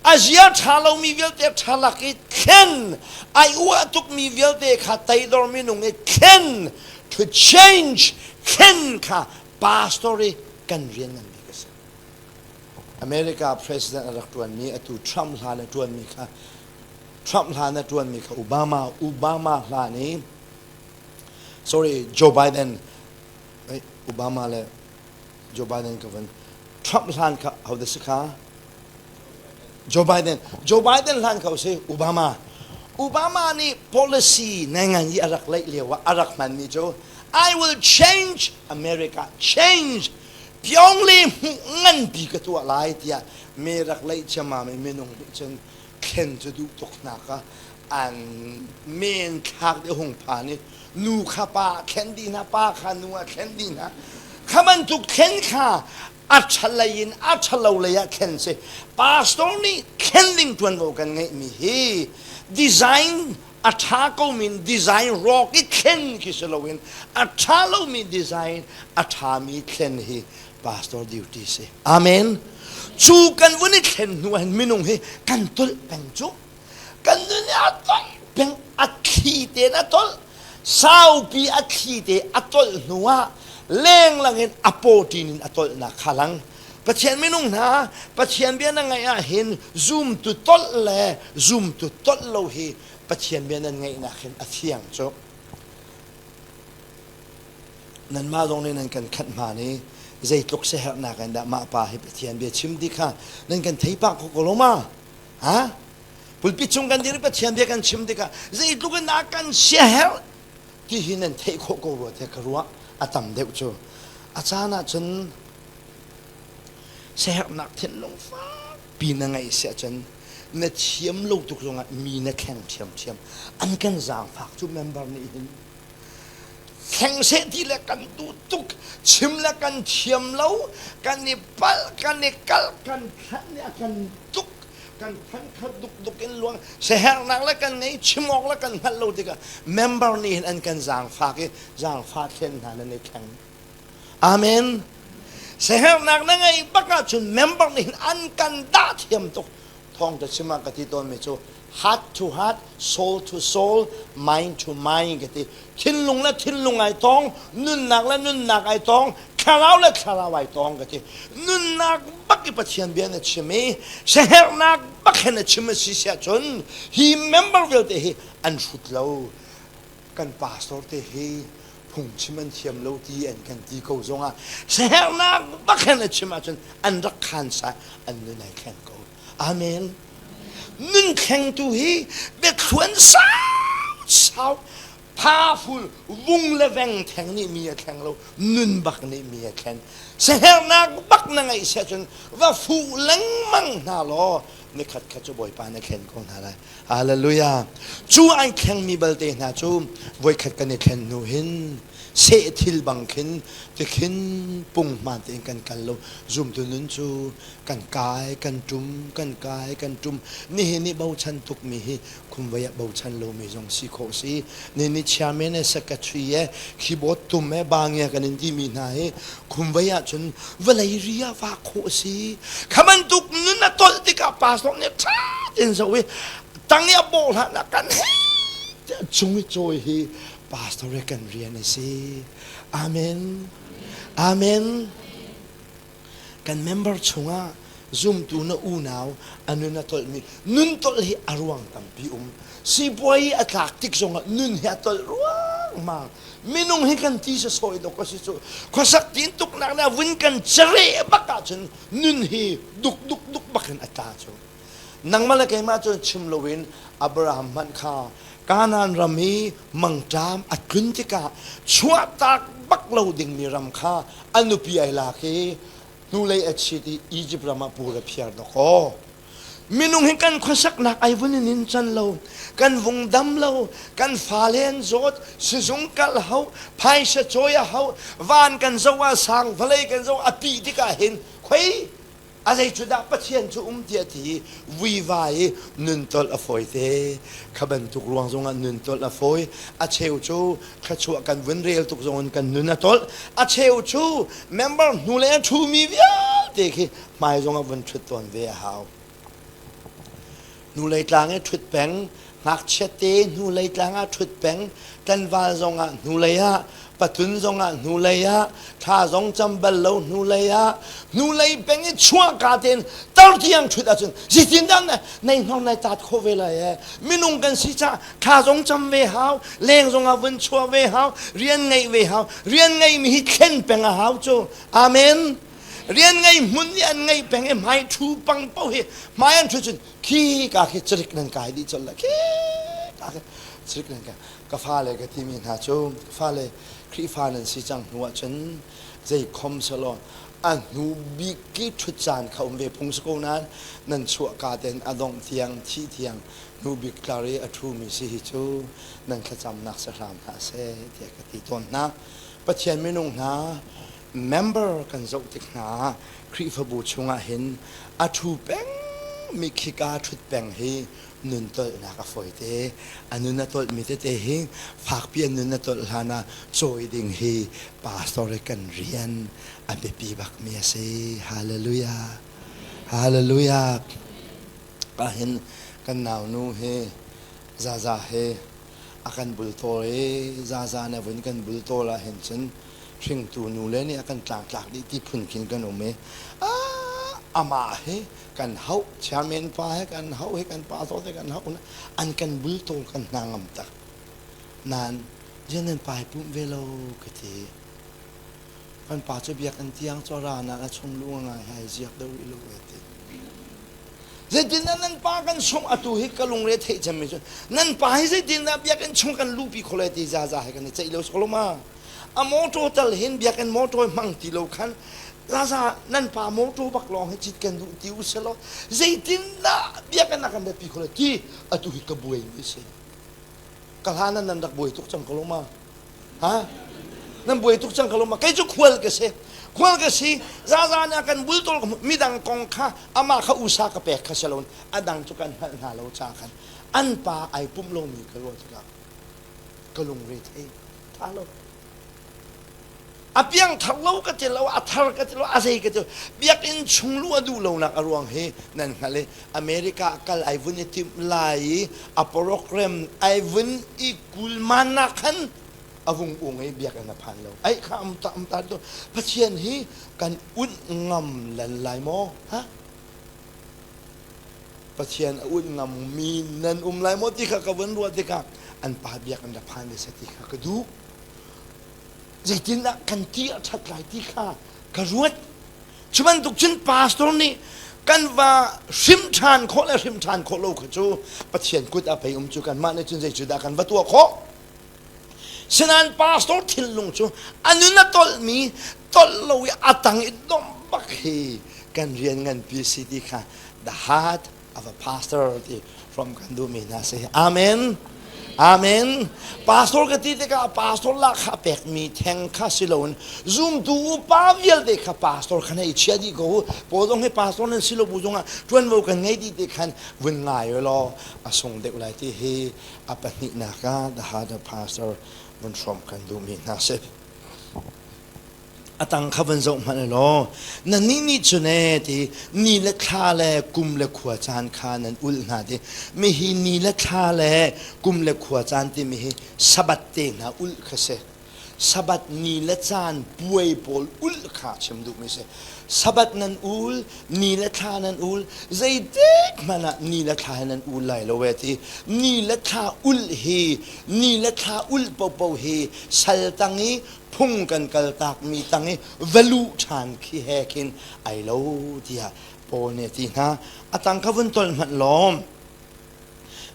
S1: A zia ṭha lomi vialte ṭha lak i thlen. Ai uah tukmi vialte kha teidor minung i thlen. To change thlen kha pastor i kan rian ngan bik a si. America president a rak ṭuanmi atu Trump hlan a ṭuanmi kha Trump hlan a ṭuanmi kha Obama Obama hlan i sorry Joe Biden Obama le Joe Biden ka van Trump hlan kha ho si kha Joe Biden Joe Biden hlan kha si Obama Obama nih policy ngai i a rak leih lio ah a rak hmanmi cu I will change America change Pyongle hmuh nganpi ka tuah lai tiah me rak leih ciammam i minung nih cun thlen cu duh tuk hna kha an men thlak deuh hung phan i nu kha pa ah thlen dih hna pa kha nu ah thlen dih hna kha bantuk thlen kha a ṭhalei in a ṭhalo lei ah thlen si pastor nih thlen ding ṭuanvo kan ngeihmi hi design a ṭha komi design rawk i thlen khi si loin a ṭha lomi design a ṭhami thlen hi pastor duty si amen cu kan vun i thlen hnu ah minung hi kan tolh peng cu kan nun a tolh peng a thli te a tolh saupi a thli te a tolh hnu ah lenglang in a pawṭin in a tolhnak kha lang Pathian minung hna Pathian bia na ngaih ah hin zumtu tolh le zumtu tolh lo hi Pathian bia nan ngaihnak hin a fiang cu Nanmah zong nih nan kan khanh hma ni zeitluk siaherhnak in dah mah pa hi Pathian bia chim ti kha nan kan thei pah kho ko lo ma? Ha? Pulpit chung kan dir i Pathian bia kan chim tikah zeitluk in dah kan siaherh ti hi nan theih khawh ko rua tiah ka ruah a tam deuh cu. A caan ah cun siaherhnak thinlung fakpi na ngeih si ahcun na thiam lo tuk zongah mi na thleng ṭhiamṭhiam. An kan zaangfak cu member nih hin. Thleng seh ti le kan duh tuk, chim le kan thiam lo, kan i palh, kan i kalh, kan thlan nih a kan tuk, kan than kha dukduk in luang siaherhnak le kan ngei chim awk le kan hngalh lo tikah member nih hin an kan zaangfak i zaangfah thlen hna nan i thleng. Amen. Siaherhnak na ngeih bak ahcun member nih hin an kan dah thiam tuk. Thawngṭha chim ah ka ti tawnmi cu heart to heart, soul to soul, mind to mind ka ti. Thinlung le thinlung ai tong, nunnak le nunnak ai tong, thlarau le thlarau ai tong ka ti. Nunnak bak i Pathian bia na chim i siaherhnak bak he na chim a si siah cun hi member vialte hi an hrut lo. Kan pastor te hi phungchim an thiam lo ti an kan ti ko zongah siaherhnak bak he na chim ahcun an rak khan sa an nun ai thleng ko. Amen. Nun thlengtu hi biathluan sau sau phaful vung le veng theng nih mi a thleng lo nun bak nih mi a thlen siaherhnak bak na ngeih siah cun va fuh lengmang hna law nikhat khat cu Bawipa na thlen ko hna lai hallelujah cu ai thlengmi balte hna cu voikhat kan i thlen hnu hin seh thil bang khin tikhin pung hmaan tein kan kal lo zumtu nun cu kan kai kan ṭum kan kai kan ṭum nihin i bochan tukmi hi khumvei ah bochan lomi zong si khawh si nihin ni chairman e secretary e keyboard tum e bangia kan in timi hna hi khumvei ah cun vawlei ri ah vah khawh si kha bantuk nun a tolh tikah pastor nih ṭha tein zoh i tang i a bawh hlan ah kan he cung i cawi hi pastor e kan rian a si amen amen Kan member chungah zumtu na unau a nun a tolhmi nun tolh hi a ruang tampi um. Sipuai a tlak tik zongah nun hi a tolh ruangmang. Minung hi kan ti sasawi dawk a si cu. Khuasak tin tuknak le vun kan cereh bak ahcun nun hi duk duk duk bak in a tla cu. Nangmah le keimah cu chim loin Abraham hmanh kha Kanaan ram i mangṭam a tlun tikah chuahtak bak lo dingmi ram kha a nupi ai lak i hnulei a chit i Izipt ram ah pur a phiar dawkaw. Minung hi kan khuasaknak ai vun in in can lo, kan vung dam lo, kan fale an zawt, sizung kal hau, phaisa cawi a hau, van kan zoh ah sang, vawlei kan zoh a pih tikah hin khoi A zei cu dah Pathian cu um tiah ti i vuivai i nun tolh a fawi te. Kha bantuk ruang zongah nun tolh a fawi. A cheu cu thluachuah kan vun rel tuk zongin kan nun a tolh. A cheu cu member hnulei a ṭhumi vialte khi hmai zongah vun ṭhut tawn ve a hau. Hnulei tlang i ṭhut peng, ngakchia te hnulei tlang ah ṭhut peng, tlanval zongah hnulei ah, patun zongah hnulei ah, thla zong cam bal lo hnulei ah, hnulei peng i chuahka tein tar tiang ṭhut ahcun zeitindah na nei hnor nai taat khawh ve lai ee? Minung kan si caah thla zong cam ve hau, leng zongah vun chuah ve hau, rian ngeih ve hau, rian ngeihmi hi thlen peng a hau cu. Amen. Rian ngei hmun nih an ngeih peng i hmai ṭhu pang paoh hi hmai an ṭhu cun khi ka khi carik nan kai dih colh lai khi ka khi carik nan kai ka fale ka timi hna cu ka fale Khrihfa nan si cang hnu ahcun zei khom selaw a hnu bik ki ṭhut caan kha um ve phung si ko nain nan chuah ka tein a dongh tiang thih tiang hnu bik tlar i a ṭhumi si hi cu nan thlacamnak si hram hlah seh tiah ka ti tawn hna Pathian minung hna member kan zoh tik hna ah Khrihfabu chungah hin a ṭhu pengmi khika ṭhut peng hi nun tolhnak a fawi te. A nun a tolhmi tete hi fakpi an nun a tolh hlan ah cawi ding hi pastor i kan rian a biapi bakmi a si. Hallelujah. Hallelujah. Ahhin kan naunu hi Zaza he a kan bultawl i Zaza nih a vun kan bultawl ahhin cun hringtu nule nih a kan tlangtlak dih ti phun khin kan um i amah hi kan hauh chairman pa he kan hauh hi kan pa zawt he kan hauh an kan bultawl kan hna ngam tak nain rian nan pa hi pumh ve lo ka ti kan pa cu biakinn tiang cu ra na a chung lu ngai hai ziak deuh rih lo ve ti zeitindah nan pa kan sungh atu hi ka lungre theih cemmi cu nan pa hi zeitindah biakinn chung kan lupi kho lai ti zaza he kan i ceih lo si ma A motor tal hin biakinn motor hmang ti lo khan zaza nan pa motor bak lawng hi cit kan duh ti u selaw zeitindah biakinn ah kan biapi kho lai ti atu hi ka buai mi si. Ka hlan ah nan rak buai tuk cang ko lo ma? Ha? Nan buai tuk cang ka lo ma? Kei cu khual ka si. Khual ka si. Zaza nih a kan bultawl ka hmuh. Midang kong kha amah kha usa ka pek kha si lo. A dang cu kan hngalh hna lo ca khan an pa ai pumh lomi ka ruah tikah ka lungre thei. Tha lo. A piangthar lo ka ti lo, a thar ka ti lo, a zei ka ti lo. Biakinn chung luh a duh lonak a ruang hi nan hngalh i America kal ai vun i timh lai i a program ai vun i kulman nak khan a vung ung i biakinn a phan lo. Ai kha am ta am ta to Pathian hi kan unh ngam lan lai maw? Ha? Pathian a unh ngam mi nan um lai maw ti kha ka vun ruah tikah an pa biakinn rak phan ve seh ti kha ka duh. Zeitindah kan ti a ṭhat lai ti kha ka ruat. Cu bantuk cun pastor nih kan va hrim ṭhan khawh le hrim ṭhan khawh lo kha cu Pathian kut ah pei um cu kanmah nih cun zei cu dah kan va tuah khawh. Sinain pastor thinlung cu a nun a tolhmi tolh lo i a tang i domh bak hi kan rian nganpi si ti kha the heart of a pastor ti from kan duhmi hna si. Amen. Amen. Pastor ka ti tikah pastor lah kha pekmi theng kha si loin zumtu upa vialte kha pastor kha nei chia dih ko. Paul zong hi pastor nan si lo bu zongah ṭuanvo kan ngei dih ti khan vun ngai law a sung deuh lai ti hi a pahnihnak ah the heart of pastor vun hrawm kan duhmi hna si. A tang kha van zoh hmanh law nannih nih cun ee ti ni le thla le kum le khua caan kha nan ulh hna ti mihi ni le thla le kum le khua caan timi hi Sabbath te hna ulh kha si. Sabbath ni le caan puai pawl ulh kha chim duhmi si. Sabbath nan ul, ni le thla nan ul, zeitik hmanh ah ni le thla hi nan ul lai lo ee ti. Ni le thla ulh hi, ni le thla ulh paohpaoh hi sal tang i phung kan kaltakmi tang i va luh ṭhan khi he khin ai lo tiah Paul nih a ti hna. A tang kha vun tolh hmanh law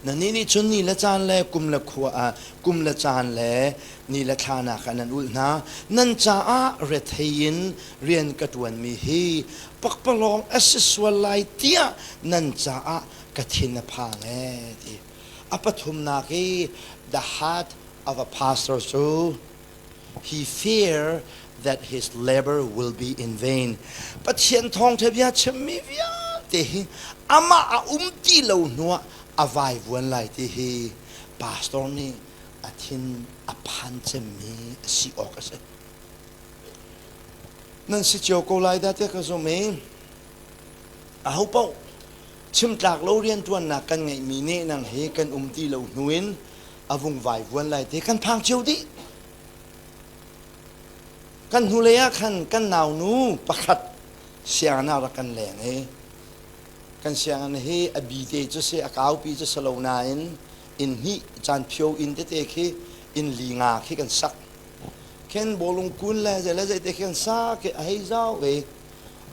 S1: nannih nih cun ni le caan le kum le khua ah kum le caan le ni le thla nak ah nan ulh hna. Nan caah rethei in rian ka ṭuanmi hi pakpalawng a si sual lai tiah nan caah ka thin a phang ee ti. A pathumnak i the heart of a pastor cu He fear that his labor will be in vain. Pathian thawngṭha bia chimmi vialte hi amah a um ti lo hnuah a vaivuan lai ti hi pastor nih a thin a phan cemmi a si awk a si. Nan si cio ko lai dah tiah ka zum i aho paoh chimtlak lo rianṭuannak kan ngeihmi nehnang hi kan um ti lo hnu in a vung vaivuan lai ti kan phang cio dih. Kan hnulei ah khan kan naunu pakhat sianginn ah rak kan leng i kan sianginn hi a bi te cu si a kaupi cu si lo nain inn hnih caan phio inn tete khi inn li nga khi kan sak. Khen bawlung kun le zei le zei te khi kan sak i a hei zau i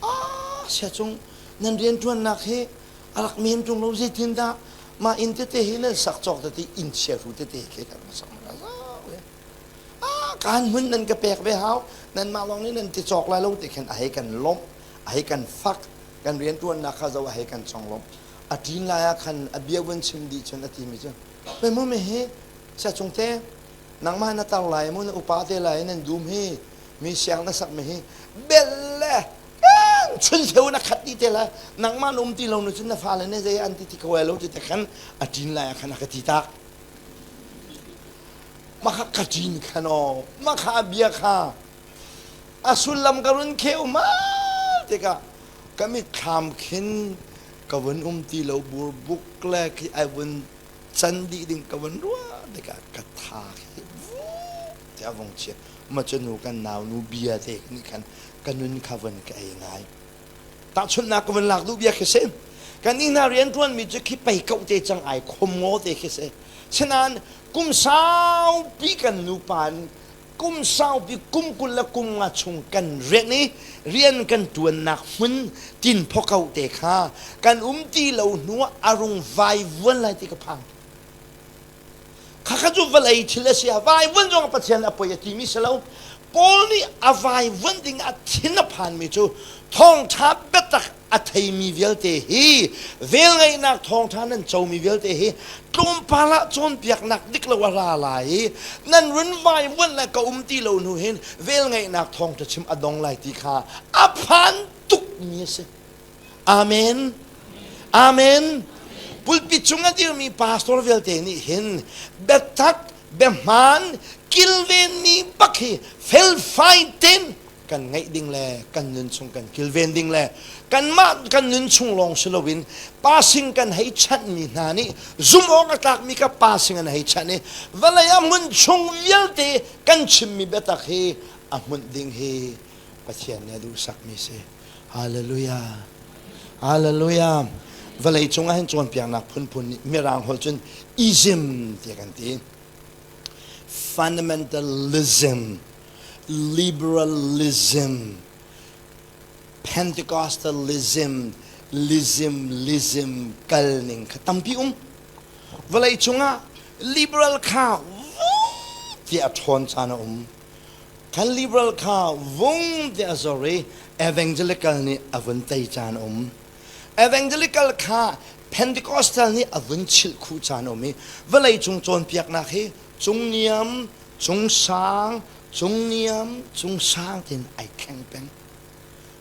S1: ah sia cung nan rianṭuannak hi a rak men ṭung lo zeitindah mah inn tete hi nan sak cawk tete inn chiahru tete khi kan sak ah kaan hmun nan ka pek ve hau nanmah lawng nih nan ti cawk lai lo ti khin a hei kan lawmh a hei kan fak kan rianṭuannak kha zo a hei kan conglawmh a ṭin lai ah khan a bia vun chim dih cun a timi cu pei mu mi hi sia cung te nangmah na tar lai mu na upa te lai nan dum hi mi siang na sak mi hi bel le chun cheu na khat dih te lai nangmah na um ti lo nu cun na fale nih zei an ti ti ko lo ti te khan a ṭin lai ah khan a ka ti tak makha ka ṭin khan aw makha a bia kha a sullam ka run kheu ma tikah ka mitthlam khin ka vun um ti lo burbuk le khi ai vun can dih ding ka vun ruah tikah ka tha khi ti a vung chia ma cu nu kan nau nu bia te nih khan ka nun kha vun ka ei ngai tahchunhnak ka vun lak duh bia khi si kan nih hna rianṭuan mi cu khi pei koh te cang ai khom ngaw te khi si sinain kum saupi kan nupa in kum saupi kum 20 le kum nga chung kan rian i rian kan ṭuannak hmun tin phoko te kha kan um ti lo hnu ah a rung vaivuan lai ti ka phang Khakha cu vawlei thil a si. A vaivuan zong Pathian a poi a timi si lo. Paul nih a vaivuan ding a thin a phanmi cu thawngṭha biatak a theimi vialte hi velngeihnak thawngṭha nan comi vialte hi tlawmpal ah cawnpiaknak dik lo a ra lai i nan run vaivuanh le ka um ti lo hnu hin velngeihnak thawngṭha chim a dong lai ti kha a phan tukmi a si. Amen. Amen. Pulpit cung a dirmi pastor vialte nih hin biatak, biahmaan, kilvenmi bak hi felfai tein kan ngeih ding le kan nun chung kan kilven ding le kanmah kan nun chung lawng si loin passing kan hei chanhmi hna nih zumh awk a tlakmi kha passing an hei chanh i vawlei a hmun chung vialte kan chimmi biatak hi a hmunh ding hi Pathian nih a duhsakmi si. Hallelujah. Hallelujah. Vawlei cung ah hin cawnpiaknak phunphun nih Mirang holh cun ism tiah kan ti. Fundamentalism, liberalism, Pentecostalism, lism, lism kal ning kha tampi um. Vawlei cungah liberal kha vung tiah a ṭhawn caan a um. Kan liberal kha vung tiah a zor i evangelical nih a vun tei caan a um. Evangelical kha Pentecostal nih a vun chilh khuh caan a um i vawleicung cawnpiaknak hi cungniam, cungsang, cungniam, cungsang tiin ai thleng peng.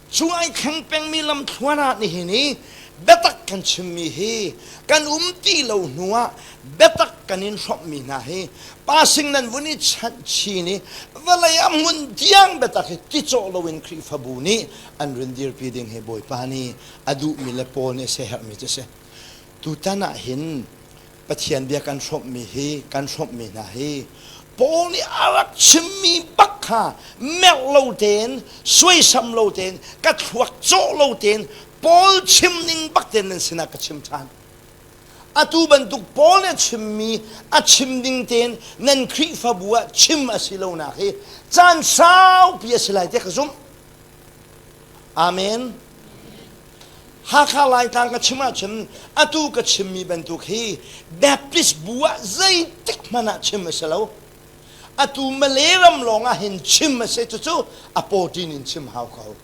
S1: Cu ai thleng pengmi lamthluan ah nihin i biatak kan chimmi hi kan um ti lo hnu ah biatak kan in hrawmhmi hna hi passing nan vun i chanh chin i vawlei ah hmun tiang biatak hi ticawh loin Khrihfabu nih an run dirpi ding hi Bawipa nih a duhmi le Paul nih a siaherhmi cu a si. Tutan ah hin Pathian bia kan hrawmhmi hi kan hrawmhmi hna hi Paul nih a rak chimmi bak kha merh lo tein suaisam lo tein ka thluak cawh lo tein Paul chim ning bak tein nan sinah ka chim ṭhan. Atu bantuk Paul nih a chimmi a chim ding tein nan Khrihfabu ah chim a si lonak hi caan saupi a si lai tiah ka zumh. Amen. Hakha Laitlang ka chim ahcun atu ka chimmi bantuk hi Baptist bu ah zeitik hmanh ah chim a si lo. Atu Malay ram lawng ah hin chim a si cucu a pawṭin in chim hau ko.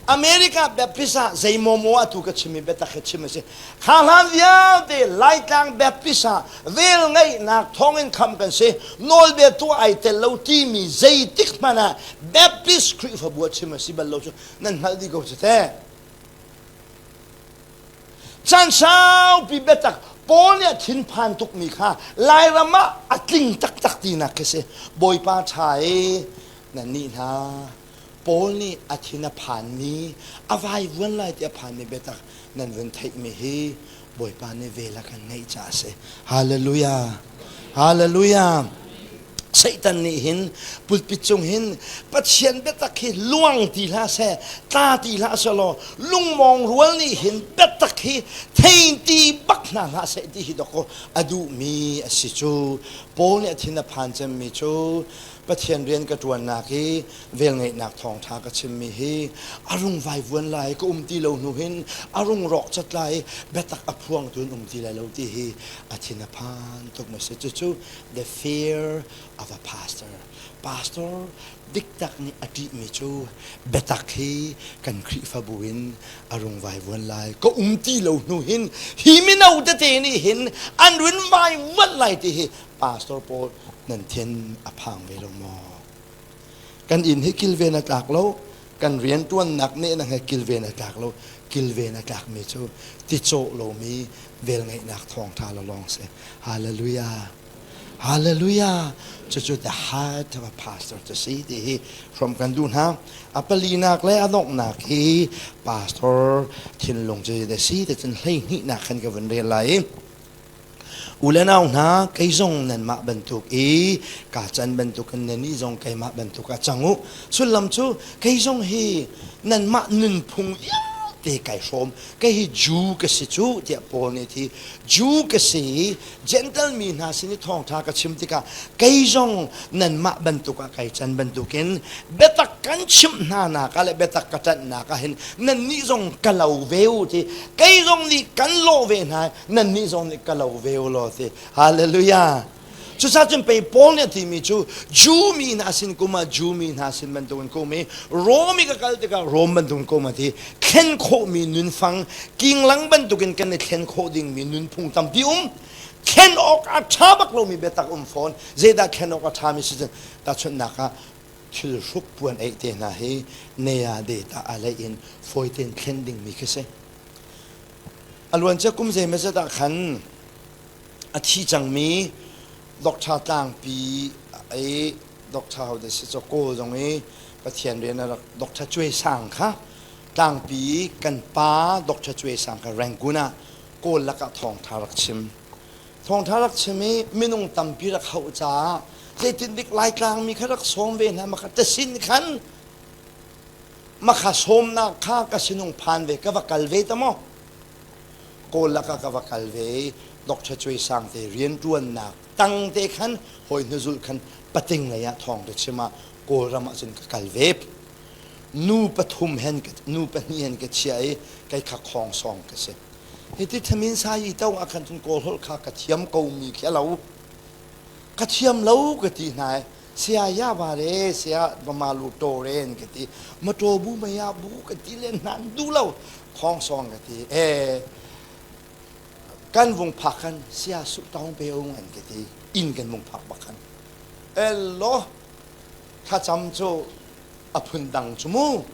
S1: America Baptist ah zeimaw maw atu ka chimmi biatak hi chim a si. Kha hlan vialte Laitlang Baptist ah vel ngeihnak thawngin kham kan si. Nawlbia tuah ai tel lo timi zeitik hmanh ah Baptist Khrihfabu ah chim a si bal lo cu nan hngalh dih ko cu teh. Caan saupi biatak Paul nih a thinphan tukmi kha Lairam ah a tling taktak tinak khi si. Bawipa ṭha i nannih hna Paul nih a thin a phanmi, a vaivuan lai ti a phanmi biatak nan vun theihmi hi Bawipa nih vel a kan ngeih caah a si. Hallelujah. Hallelujah. Satan nih hin pulpit cung hin Pathian biatak hi luang ti hlah seh, tla ti hlah seh law lungmawng rual nih hin biatak hi thei ti bak hna hlah seh ti hi dawkaw a duhmi a si cu. Paul nih a thin a phan cemmi cu Pathian rian ka ṭuannak hi velngeihnak thawngṭha ka chimmi hi a rung vaivuan lai ka um ti lo hnu hin a rung rawk cat lai biatak a phuangtu in um ti lai lo ti hi a thin a phan tuk ma si cucu the fear of a pastor pastor diktak nih a ṭihmi cu biatak hi kan Khrihfabu in a rung vaivuan lai ka um ti lo hnu hin hi mino tete nih hin an run vaivuan lai ti hi pastor pawl nan thin a phang ve lo maw Kan inn hi kilven a tlak lo. Kan rianṭuannak nehnak he kilven a tlak lo. Kilven a tlakmi cu ticawh lomi velngeihnak thawngṭha lawng si. Hallelujah. Hallelujah. Cucu the heart of a pastor cu si ti hi hrawm kan duh hna. A palinak le a donghnak hi pastor thinlung cu zeidah si ti cun hleihnihnak khan ka vun rel lai i U le nau hna, kei zong nanmah bantuk i kaa can bantukin nannih zong keimah bantuk ah cang u. Sullam cu kei zong hi nanmah nunphung vialte kai hrawm. Kei hi Jew ka si cu tiah Paul nih a ti. Jew ka si i Gentle mi hna sin i thawngṭha ka chim tikah kei zong nanmah bantuk ah kai can bantukin biatak kan chimh hna nak ah le biatak ka ṭanhnak ah hin nannih zong ka lo ve u ti kei zong nih kan lawh ve hna nannih zong nih ka lo ve u law ti hallelujah. Cucaah cun pei Paul nih a timi cu Jew mi hna sin kum ah Jew mi hna sin bantukin ka um i Rom i ka kal tikah Rom bantukin ka um a ti. Thlen khawhmi nunfang kinglang bantukin kan i thlen khawh dingmi nunphung tampi um. Thlen awk a ṭha bak lomi biatak um fawn. Zeidah thlen awk a ṭhami si cun tahchunhnak ah thil hruk puan eih te hna hi nea data a lei in fawi tein thlen dingmi khi si. A luancia kum zeimazat ah khan a thi cangmi Doctor Tlangpi i Doctor ho si cu Kawl zong i Pathian rian a rak Doctor Cuai Sang kha Tlangpi kan pa Doctor Cuai Sang kha Rangoon ah Kawl lakah thawngtha rak chim. Thawngtha rak chim i minung tampi rak hauh caah zeitindik Laitlang mi kha rak sawm ve hna maka tasin khan makha sawmnak kha ka sinung phan ve ka va kal ve ta maw Kawl lakah ka va kal ve i Dr. Cuai Sang te rianṭuannak tang te khan hawi hnuzulh khan pating lei ah thawng ka chim ah Kawlram ah cun ka kal ve. Nu pathum hen nu pahnih hen ka chiah i kei kha khawng sawng ka si. Hiti thamin sa yi to ah khan cun Kawl holh kha ka thiam ko mi khi a lo. Ka thiam lo ka ti hna i saya ya ba re saya mama lu to re an ka ti ma to bu ma ya bu ka ti le nan du lo khong song ka ti e kan vung phak khan sia su taung pe ung an ka ti inn kan vung phak bak khan ello thlacam cu a phun dang cu mu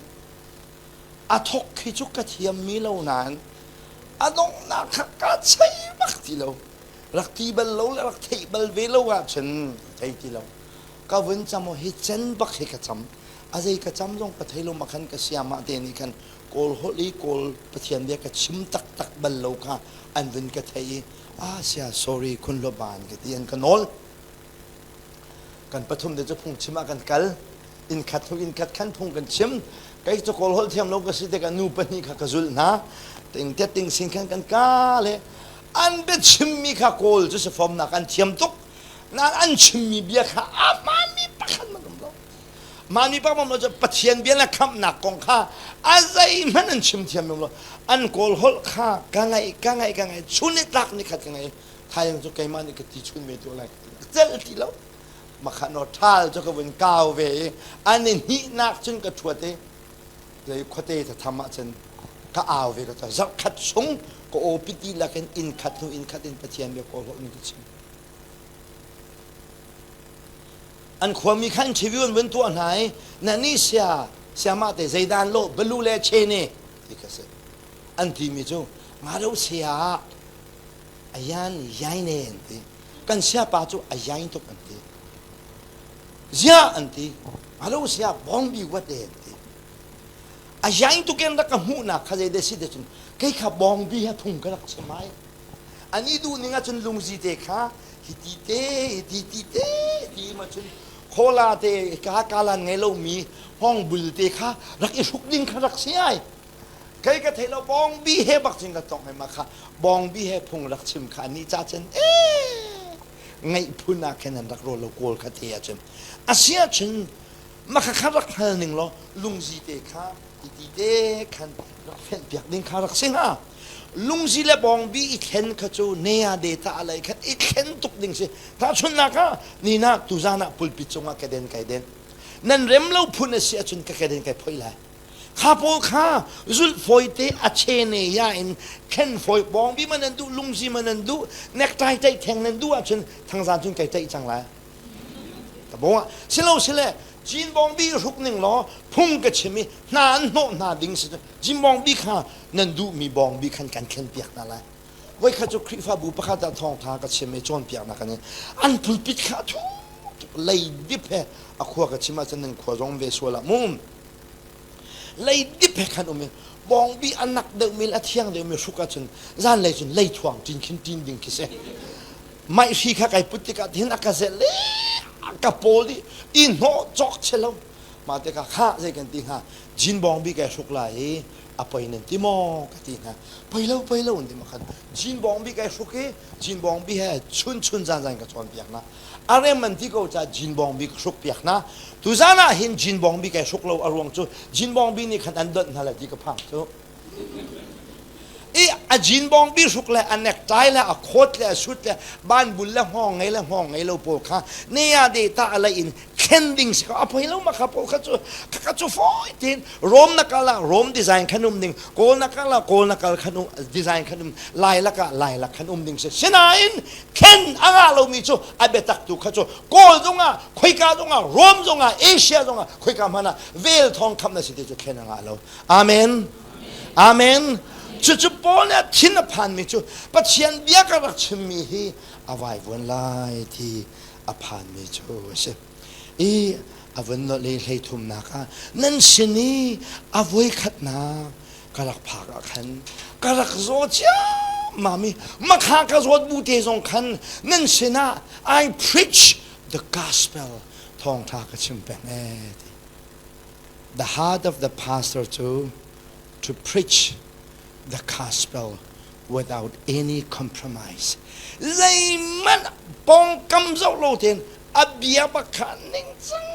S1: a thok khi cu ka thiam mi lo nain a donghnak kha ka chei bak ti lo rak ti bal lo le rak theih bal ve lo ahcun thei ti lo ka vun cam hi cen bak hi ka cam a zei ka cam zong ka thei lo ma khan ka siamah te nih khan kawl holh i kawl pathian bia ka chim taktak bal lo kha an vun ka thei i ah sia sorry khun lo ban ka ti an ka nawl kan pathum te cu phungchim ah kan kal inn khat hnu inn khat khan phung kan chim kei cu kawl holh thiam lo ka si tikah nu pahnih kha ka zulh hna ting te ting sin khan kan ka le an biachimmi kha kawl cu si fomnak an thiam tuk nain an chimmi bia kha a hmaanmi pakhat man um lo mami pak mam lo cu Pathian bia le khamhnak kong kha a zeihmanh an chim thiam lo an kawl holh kha ka ngaih ka ngaih ka ngaih chun i tlak ni khat ka ngaih thaizing cu keimah nih ka ti chun ve tu lai celh ti lo makhan aw ṭhal cu ka vun kau ve i an i hnihnak cun ka ṭhuat i zei khuate thatham ah cun ka au ve ka ca zarh khat chung ka aw piti lakin inn khat hnu inn khat in Pathian bia kawl holh in ka chim an khuami khan interview an vun tuah hna i na ni sia siamah te zeidan lo balu le chene ti kha si an timi cu nga lo sia ayan yaine an ti kan siapa cu a yain tuk an ti ziah an ti alo sia bawngbi wat e an ti a yain tuk in rak ka hmuhnak kha zei de si te cun kei kha bawngbi he phung ka rak chim ai ani duh ning ahcun lungzi te kha hi ti te hi ti ti te ti ma cun khola te ka kalan ngei lomi hong bul te kha rak i hruk ding kha rak si ai Kei ka thei lo bawngbi he bak cun ka tong hei ma kha bawngbi he phung rak chim kha ni ca cun ee ngaih phun ah khin an rak rawl lo kawl kha te ahcun a si ahcun makha kha rak hngal ning law lungzi te kha ti te khan rak fenh piak ding kha rak si hnga lungzi le bawngbi i thlen kha cu nea de ta alai khan i thlen tuk ding si tahchunnak ah nina tuzan ah pulpit cungah ka den kai den nan rem lo phun a si ahcun ka ke den kai phoi lai Kha pawl kha zulh fawite a chene ya in thlen fawi bawngbi man nan duh lungzi man nan duh necktie taih theng nan duh ahcun thangzan cun kai taih cang lai. Ka bawng ah silo sile Jin bawngbi hruk ning law phung ka chim i hna an hnawh hna ding si Jin bawngbi kha nan duhmi bawngbi khan kan thlen piak hna lai. Voikhat cu Khrihfabu pakhat ah thawngtha ka chim i cawnpiaknak an an pulpit kha thu lei dip he a khua ka chim ahcun nan khua zong ve sual ah mu leidip he khan um i bawngbi a nak deuhmi le a thiang deuhmi hruk ahcun zanlei cun leithuang ṭin khin ṭin ding khi si maihri kha kai put tikah hin a ka zelh le a ka pawl dih i hnawh cawk che lo mah tikah kha zei kan ti hnga jin bawngbi kai hruk lai i a poi nan ti maw ka ti hna poi lo poi lo an ti ma khan jin bawngbi kai hruk i jin bawngbi he chun chun zan zan ka cawnpiak na a rem an ti ko ca jin bawngbi ka hruk piak hna tuzan ah hin jin bawngbi kai hruk lo a ruang cu jin bawngbi nih khan an donh hna lai ti ka phang cu. I a jean bawngbi hruk le a necktie le a coat le a suit le banbul le hngawng ngei le hngawng ngei lo pawl kha ne ya de ta a lei in thlen ding si ko. A poi lo ma kha pawl kha cu kha cu fawi tein Rom na kal ah Rom design khan um ding, Kawl na kal ah Kawl na kal khan um design khan um, Lai lak ah Lai lak khan um ding si. Sinain thlen a ngah lomi cu a biatak tu kha cu Kawl zongah, khoika zongah, Rom zongah, Asia zongah, khoika hmanh ah vel thawng khamh na si ti cu thlen a ngah lo. Amen. Amen. Cucu Paul nih a thin a phanmi cu Pathian bia ka rak chimmi hi a vaivuan lai ti a phanmi cu a si. I a vun nolh i hleithumnak ah nan sin i a voikhatnak ka rak phak ah khan ka rak zaw ciammam i makha ka zawt bu te zong khan nan sinah I preach the gospel thawngṭha ka chim peng ee ti. The heart of the pastor cu to preach the gospel without any compromise. Zeihmanh pawngkam zoh lo tein a bia bak kha ningcang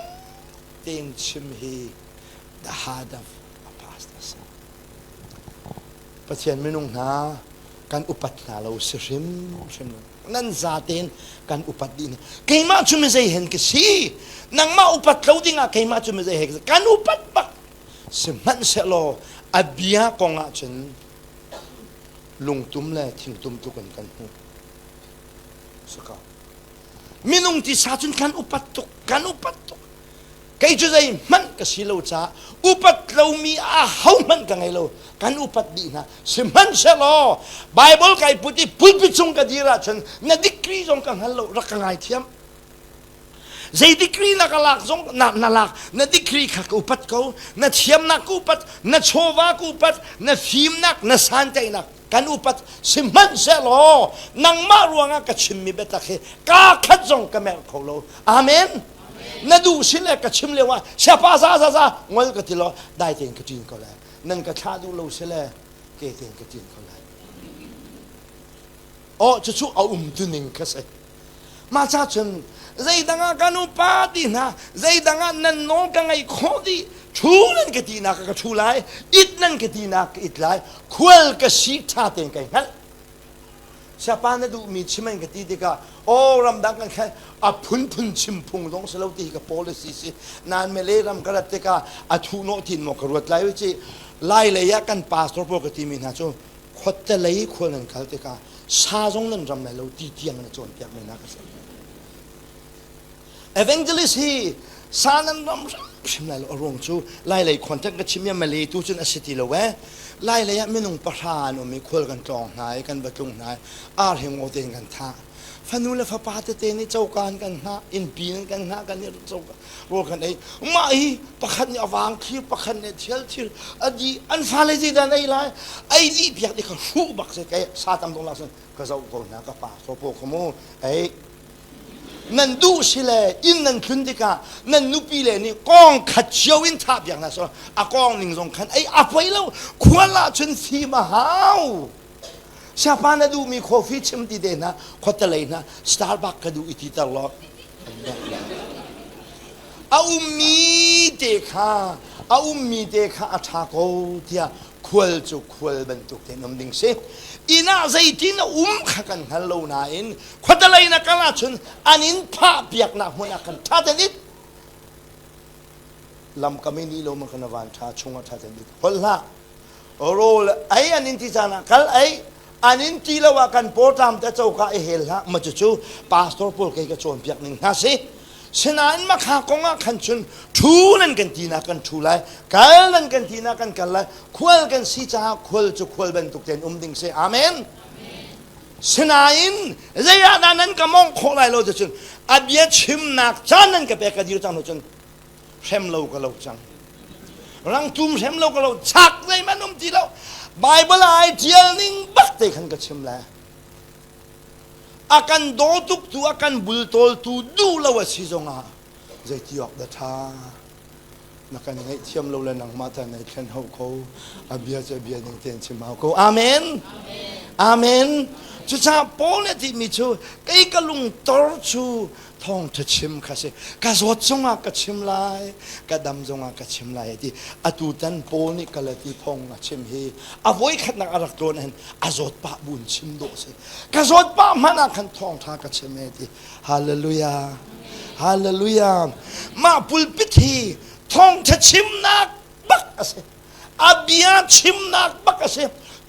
S1: tein chim hi the heart of a pastor si. Pathian minung hna kan upat hna lo si hrim hrim nan zatein kan upat dih hna. Keimah cu mizei hen ka si. Nangmah upat lo dingah keimah cu mizei he ka si. Kan upat bak. Sihmanhsehlaw a bia kong ah cun lungtum le thingtum tluk in kan hmuh. Saka. Minung tisa cun kan upat tuk, kan upat tuk. Kei cu zeihmanh ka si lo caah upat lomi a hohmanh ka ngei lo. Kan upat dih hna. Sihmanhsehlaw Bible kai put i pulpit cung ka dir ahcun na degree zong ka hngal lo, rak ka ngaithiam. Zei degree na ka lak zong na, na lak na degree kha ka upat ko, na thiamnak ka upat, na chawva ka upat, na fimnak, na santainak kan upat. Sihmanhsehlaw nangmah ruangah ka chimmi biatak hi kaa khat zong ka merh kho lo. Amen. Na duh si le ka chim lio ah siapa za za za ngol ka ti lo dai tein ka ṭin ko lai. Nan ka thlah duh lo si le ke tein ka ṭin ko lai. Oh cucu a um tu ning kha si. Mah ca cun zeidang ah kan upa ti hna zeidang ah nan nawl ka ngaih khawh dih ṭhu nan ka ti nak ka ṭhu lai it nan ka ti nak ka it lai khual ka si ṭha tein kai hngalh Siapa na duhmi chim an ka ti tikah aw ramdang kan khan a phunphun chim phung zong si lo ti hi ka policy si nain Malay ram ka rat tikah a thuhnawh tin maw ka ruat lai ci lai lei ah kan pastor pawl ka timi hna cu khuate lei khual nan kal tikah sa zong nan ram lai lo ti tiang na cawnpiak men hna ka si Evangelist hi sa nan ram hrim lai lo a ruang cu lai lei contact ka chim ya Malay tu cun a si ti lo eh lai lei ah minung pahra an um i khual kan tlawng hna i kan va tlung hna i ar he ngo tein kan thah fanu le fapa tete nih coka an kan hngah innpi in kan hngah kan i coka rawl kan ei mah hi pakhat nih a vang thlir pakhat nih thial thil a di an fale zeidah an ei lai ei dih piak ti kha hruh bak se kai sa tam dong la sun ka zoh ko hna ka pa so po kha mu ei Nan duh si le inn nan tlun tikah nan nupi le nih kong khat cio in thah piak hna seh a kong ning zong khan ei a poi lo khual ah cun fim a hau siapa na duhmi coffee chim ti te hna khuatelei hna Starbucks ka duh i ti ter law a ummi te kha a ummi te kha a ṭha ko tiah khual cu khual bantuk tein um ding si inn ah zeitin a um kha kan hngal lo nain khuatelei na kal ahcun an in phah piaknak hmun ah khan ṭha tein it lamkam i ni lo ma kana van ṭha chung ah ṭha tein it holh hlah rawl ei an in ti caan ah kal ei an in ti lo ah kan pawṭam te coka i hel hlah ma cucu pastor pawl kei ka cawnpiak ning hna si sinain makha kong ah khan cun ṭhu nan kan ti nak kan ṭhu lai kal nan kan ti nak kan kal lai khual kan si caah khual cu khual bantuk tein um ding si amen Sinain zei ah dah nan ka mawngh khawh lai lo ticun a bia chimnak caan nan ka pek ka dir cang lo cun hrem lo ka lo cang. Rangtum hrem lo ka lo chak zeihmanh um ti lo. Bible ah ai tial ning bak te khan ka chim lai. A kan daw tuk tu a kan bultawltu duh lo a si zongah zeiti awk dah ṭha. Na kan ngaihthiam lo le nangmah ta nei thlen ho ko. A bia cu a bia ning tein chim hau ko. Amen. Amen. Cucaah Paul nih a timi cu kei ka lungtor cu Thawngṭha chim kha si. Ka zawt zongah ka chim lai, ka dam zongah ka chim lai a ti. Atutan Paul nih Galati thawng a chim hi a voikhatnak a rak tlawn hin a zawt pah buin chim dawh si. Ka zawt pah hmanh ah khan thawngṭha ka chim e ti. Hallelujah. Hallelujah. Mah pulpit hi thawngṭha chimnak bak a si. A bia chimnak bak a si.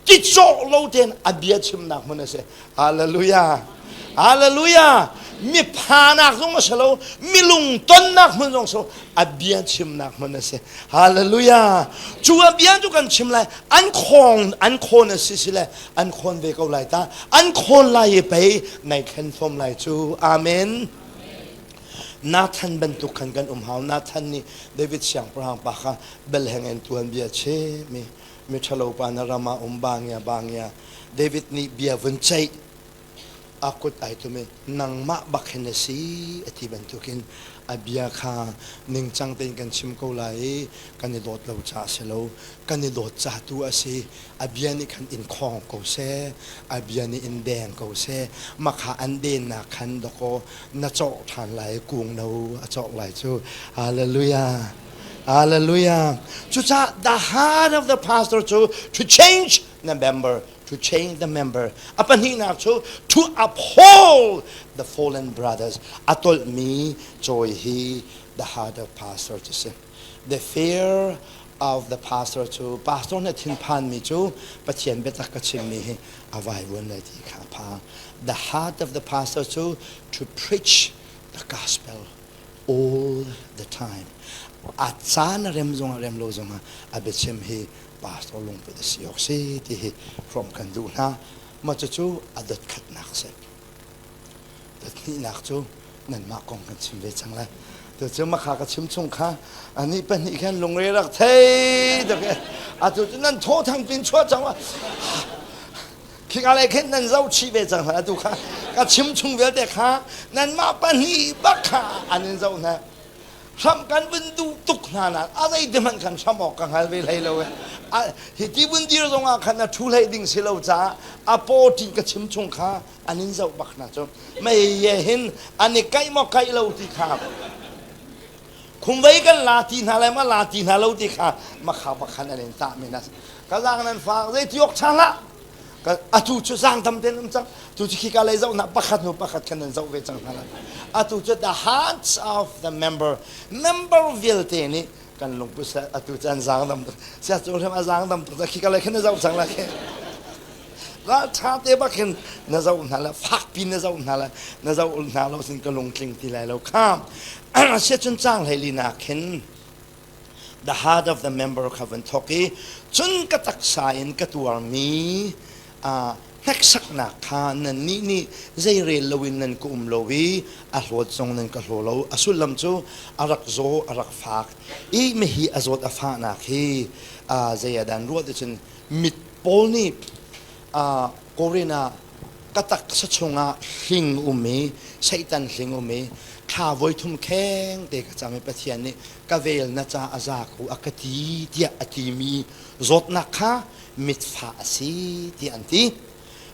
S1: Ti cawh lo tein a bia chimnak hmun a si. Hallelujah. Hallelujah. Mi phanak zong a si lo, mi lungtonnak hmun zong si lo, a bia chimnak hmun a si. Hallelujah. Cu a bia cu kan chim lai. An khong an khawn a si si le an khawn ve ko lai ta. An khawn lai i pei nai thlen fom lai cu. Amen. Nathan bantuk khan kan um hau. Nathan nih David siangpahrang pa kha belheng in tuanbia chim i miṭhalo pa na ram ah um bangia bangia David nih bia vun ceih a kut ai tum i nangmah bak hin a si a ti bantukin a bia kha ningcang tein kan chim ko lai i kan i dawt lo ca a si lo kan i dawt ca tu a si a bia nih khan in khawng ko seh a bia nih in deng ko seh makha an dennak khan dakaw na cawh ṭhan lai kung no a cawk lai cu hallelujah Hallelujah. Cucaah the heart of the pastor cu to change the member, to change the member. A pahnihnak cu to uphold the fallen brothers. A tolhmi cawi hi the heart of pastor cu si. The fear of the pastor cu pastor nih thinphanmi cu Pathian biatak ka chimmi hi a vaivuan lai ti kha a phang. The heart of the pastor cu to preach the gospel all the time. A caan a rem zongah rem lo zongah a biachim hi pastor lungput a si awk si ti hi hrawm kan duh hna. Mah cucu a dot khatnak si. Dot hnihnak cu nanmah kong kan chim ve cang lai. Tu cu makha ka chim chung kha ani pahnih khan lungre rak thei dak atu cu nan thaw thang pin chuah cang Khika lei khin nan zoh chih ve cang hna atu kha ka chim chung vialte kha nanmah pahnih bak kha an in zoh hna hram kan vun duh tuk hna na a zei te hmanh khan hram awk ka hngal ve hlei lo hi ti vun dir zong ah khan a thu hlei ding si lo caah a paw ṭin ka chim chung kha an in zoh bak hna cu mei ye hin an i kaih maw kaih lo ti kha khumvei kan la ti hna lai ma la ti hna lo ti kha makha bakhan an in tah men as ka zaang nan fak zei ti awk ṭha hlah atu cu zaang tam ten um cang tu cu khika lei zoh na pakhat hnu pakhat khan nan zoh ve cang hna lai atu cu the hearts of the member member vialte nih kan lungput atu cu an zaang dam tuk sia cu hrim a zaang dam tuk khika lei khan na zoh cang lai ral ṭha te bak hin na zoh hna la fakpi na zoh hna la na zoh hna lo sin ka lungtling ti lai lo kha sia cun cang hlei li nak hin the heart of the member kha van thawk i cun ka taksa in ka tuarmi hneksaknak kha nannih nih zeirel loin nan ka um lo i a hlawt zong nan ka hlaw lo a sullam cu a rak zaw a rak fak i mihi a zawt a fahnak hi zei ah dan ruah cun mit pawl nih Korin ah ka taksa chungah hling um i Satan hling um i thla voithum kheng te ka cam i Pathian nih ka vel na ca a za ko a ka ti tiah a timi zawtnak kha mitfah a si tiah an ti.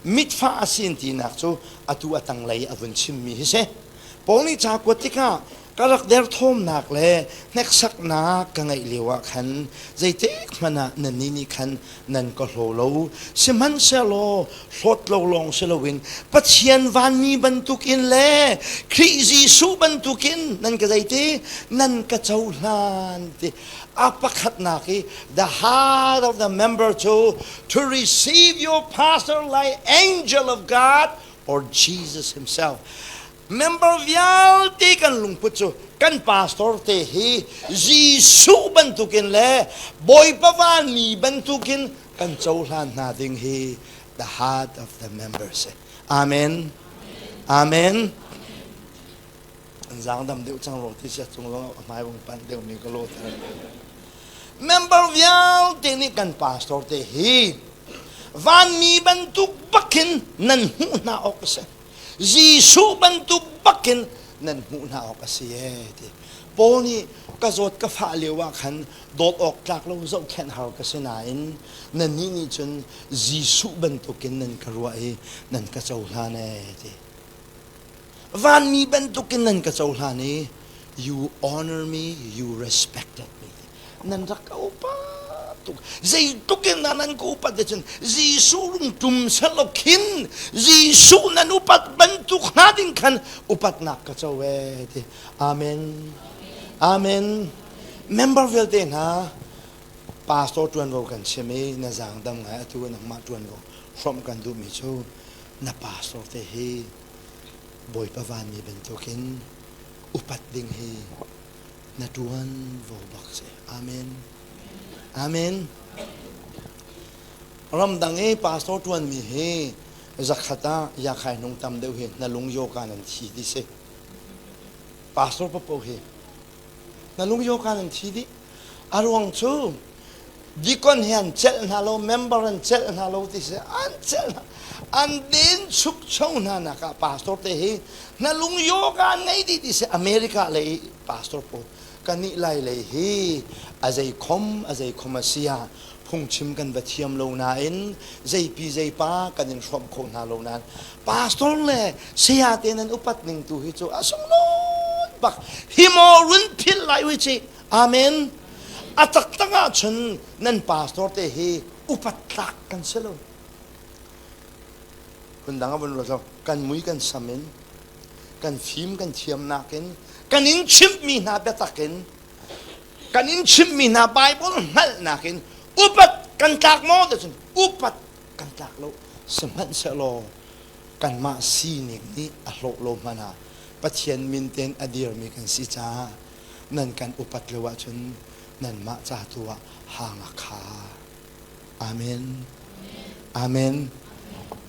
S1: Mitfah a si an tinak cu atu a tanglei a vun chimmi hi si. Paul nih ca kuat tikah ka rak derthawmnak le hneksaknak ka ngeih lio ah khan zeitik hmanh ah nannih nih khan nan ka hlaw lo sihmanhsehlaw hlawt lo lawng si loin Pathian vanmi bantukin le Khrih Jesuh bantukin nan ka zeiti nan ka cohlan ti a pakhatnak i the heart of the member to to receive your pastor like angel of God or Jesus himself Member vialte kan lungput cu kan pastor te hi Jesuh bantukin le Bawipa vanmi bantukin kan cohlan hna ding hi the heart of the members. Amen. Amen. An zaang dam deuh cang ro ti sia cung zong a hmai bang pan deuh mi ka lo ter. Member vialte nih kan pastor te hi vanmi bantuk bakin nan hmuh hna awk a si. Jesuh bantuk bakin nan hmuh hna awk a si ee ti. Paul nih ka zawt ka fah lio ah khan dawt awk tlak lo zohkhenh har ka si nain nannih nih cun Jesuh bantukin nan ka ruah i nan ka cohlan ee ti. Vanmi bantukin nan ka cohlan i you honor me, you respected me. Nan rak ka upat tuk. Zeitluk in dah nan ka upat cun Jesuh rung tum selaw khin Jesuh nan upat bantuk hnga ding khan upatnak ka co e ti. Amen. Amen. Member vialte hna pastor ṭuanvo kan chim i na zaangdam ngai atu nangmah ṭuanvo hrawmh kan duhmi cu na pastor te hi Bawipa vanmi bantukin upat ding hi na ṭuanvo bak si. Amen. Amen. Ramdang i pastor ṭuanmi hi zakhat ah yakhai hnung tam deuh hi na lung yoka nan thi ti si. Pastor papo hi na lung yoka nan thi dih. A ruang cu deacon hi an celh hna lo, member an celh hna lo ti si an celh hna. An den chukcho hna nak ah pastor te hi na lung yoga an ngei dih ti si America lei pastor pawl kanih lai lei hi a zei khom a zei khom a si ah phungchim kan va thiam lo nain zeipi zeipa kan in hrawmh kho hna lo nain pastor le saya te nan upat ning tu hi cu a sunglawi bak hi maw run philh lai ui ci Amen. A taktak ahcun nan pastor te hi upat tlak kan si lo. Phundang a vun ruat lo. Kan mui kan sam in, kan fim kan thiamnak in, kan in chimhmi hna biatak in, kan in chimhmi hna Bible hngalhnak in upat kan tlak maw ti cun upat kan tlak lo. Sihmanhsehlaw kanmah sining nih a hlawh lo hmanh ah Pathian min tein a dirmi kan si caah nan kan upat lo ahcun nanmah ca tu ah hang a kha. Amen. Amen.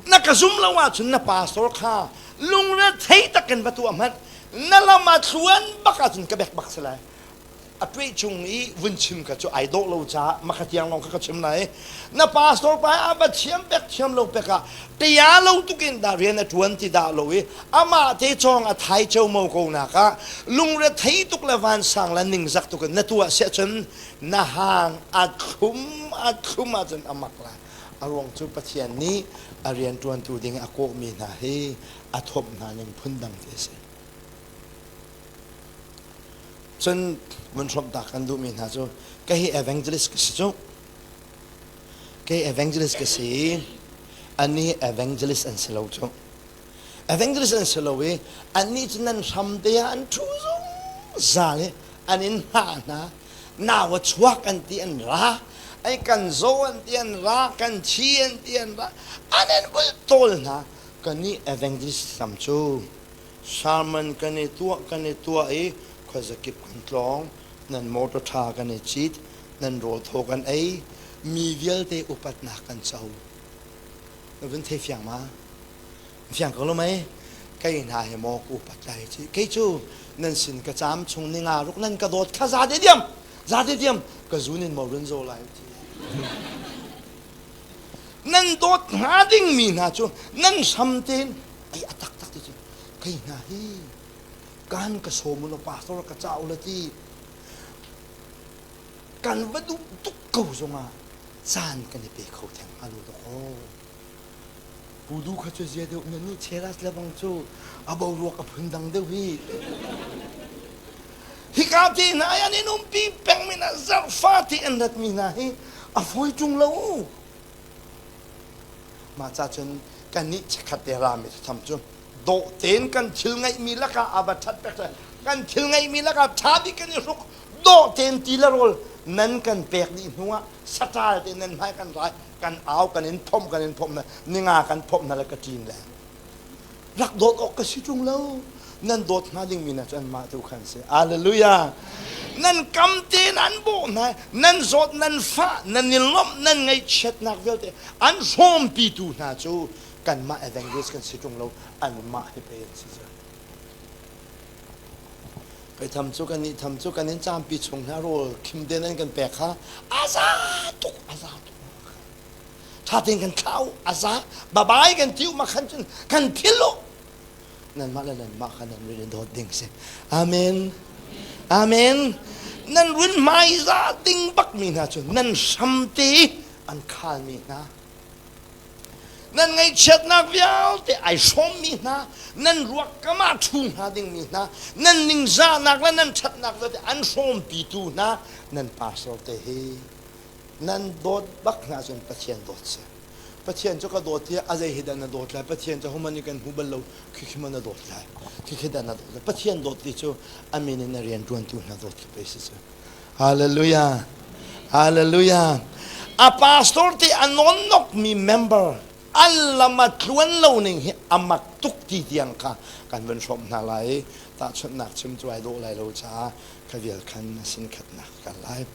S1: Na ka zum lo ahcun na pastor kha lungre thei takin va tuah hmanh na lam a thluan bak ahcun ka bek bak si lai. A tuih chung i vun chim ka cu ai dawh lo caah maka tiang lawng kha ka chim lai. Na pastor pa a va thiam pek thiam lo pek ah tia lo tukin dah rian a ṭuan ti dah lo i amah te cawng a thai ceomo ko nak ah lungre thei tuk le vansang le ningzak tuk in na tuah siah cun na hang a thlum a thlum ahcun a mak lai. A ruang cu Pathian nih a rian ṭuantu ding a kawhmi hna hi a thawmh hna ning phundang te a si. Cun vun hrawmh kan duhmi hna cu kei hi evangelist ka si cu. Kei evangelist ka si i annih evangelist an si lo cu. Evangelist an si lo i annih cu nan hram te ah an ṭhu zungzal i an in hngah hna. Nau a chuak an ti an ra. Ai kan zaw an ti an ra. Kan thi an ti an ra. An in bultawl hna. Kannih evangelist tam cu Sermon kan i tuah kan i tuah i khuazakip kan tlawng, nan motor ṭha kan i cit, nan rawl thaw kan ei, mi vialte upatnak kan co. Na vun thei fiang ma? Fiang ko lo mei? Kei hna hi maw ka upat lai ci. Kei cu nan sin ka caam chung ninga ruk nan ka dawt kha za de diam, za de diam, ka zun in maw run zo lai ti. Nan dawt hnga dingmi hna cu nan hram tein Ai a taktak ti cu kei hna hi kan ka sawm ulaw pastor ka ca ulaw ti kan va duh tuk ko zongah caan kan i pe kho theng hnga lo dawkaw. Pudu kha cu zia deuh nan nih cheras le bang cu a boruak a phun dang deuh hi. Hika te hna i an in umpi peng mi hna zarhfa te an rat mi hna hi a fawi ṭung lo. Mah ca cun kannih chikkhat te rami tham cu dawh tein kan thil ngeihmi lakah a va ṭhat pek kan thil ngeihmi lakah ṭha bik kan i hruk dawh tein ti le rawl nan kan pek dih hnuah saṭal te nan hmai kan rai kan au kan in phomh kan in phomh hna ninga kan phomh hna le ka ṭin le rak dawt awk ka si ṭung lo nan dawt hnga dingmi hna cu anmah tu khan si hallelujah nan kam te nan bawh hna nan zawt nan fah nan i lawmh nan ngaihchiatnak vialte an hrawmpitu hna cu kanmah evangelist kan si ṭung lo anmah hi pei an si cu kai tham cu kan nih tham cu kan in campi chung hna rawl khim te nan kan pek kha a za tuk a za tuk ṭha tein kan thlah u a za babai kan ti u ma khan cun kan phil u nanmah le nanmah kha nan run i dawt ding si amen amen nan run hmaizah ding bakmi hna cu nan hramte an khalmi hna. Nan ngaihchiatnak vialte ai hrawmmi hna, nan ruakkam ah ṭhu hnga dingmi hna, nan ningzahnak le nan ṭhatnak vialte an hrawmpitu hna nan pastor te hi nan dawt bak hna cun Pathian dawt si. Pathian cu ka dawt tiah a zei hi dah na dawt lai? Pathian cu homan nih kan hmu bal lo, khikhi ma na dawt lai? Khikhi dah na dawt lai? Pathian dawt ti cu a min in a rian ṭuantu hna dawt khi pei si cu. Hallelujah. Hallelujah. A pastor te a nawnnok mi member an lam a tluan lo ning hi a mak tuk ti tiang kha kan vun hrawm hna lai. Tahchunhnak chim cu ai dawh lai lo caah kha vial khan a sin khatnak kan lai.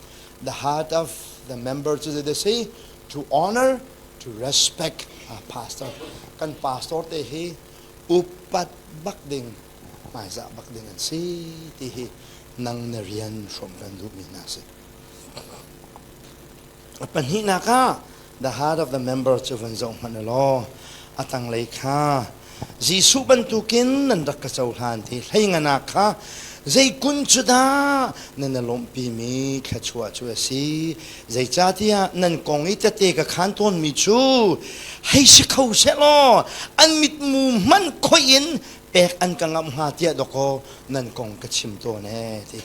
S1: The heart of the member cu zei si to honor, to respect a pastor. Kan pastor te hi upat bak ding, hmaizah bak ding an si ti hi nang na rian hrawm kan duhmi hna si. A pahnihnak ah the heart of the member cu van zoh hmanh law a tanglei kha Jesuh bantukin nan rak ka cohlan ti hleinganak kha zei kun cu dah nan i lawmhpimi thluachuah cu a si zeicahtiah nan kong i tete ka khaan tawnmi cu hei si kho sehlaw an mitmu hmanh khoih in pek an ka ngamh hnga tiah dawkaw nan kong ka chim tawn ee ti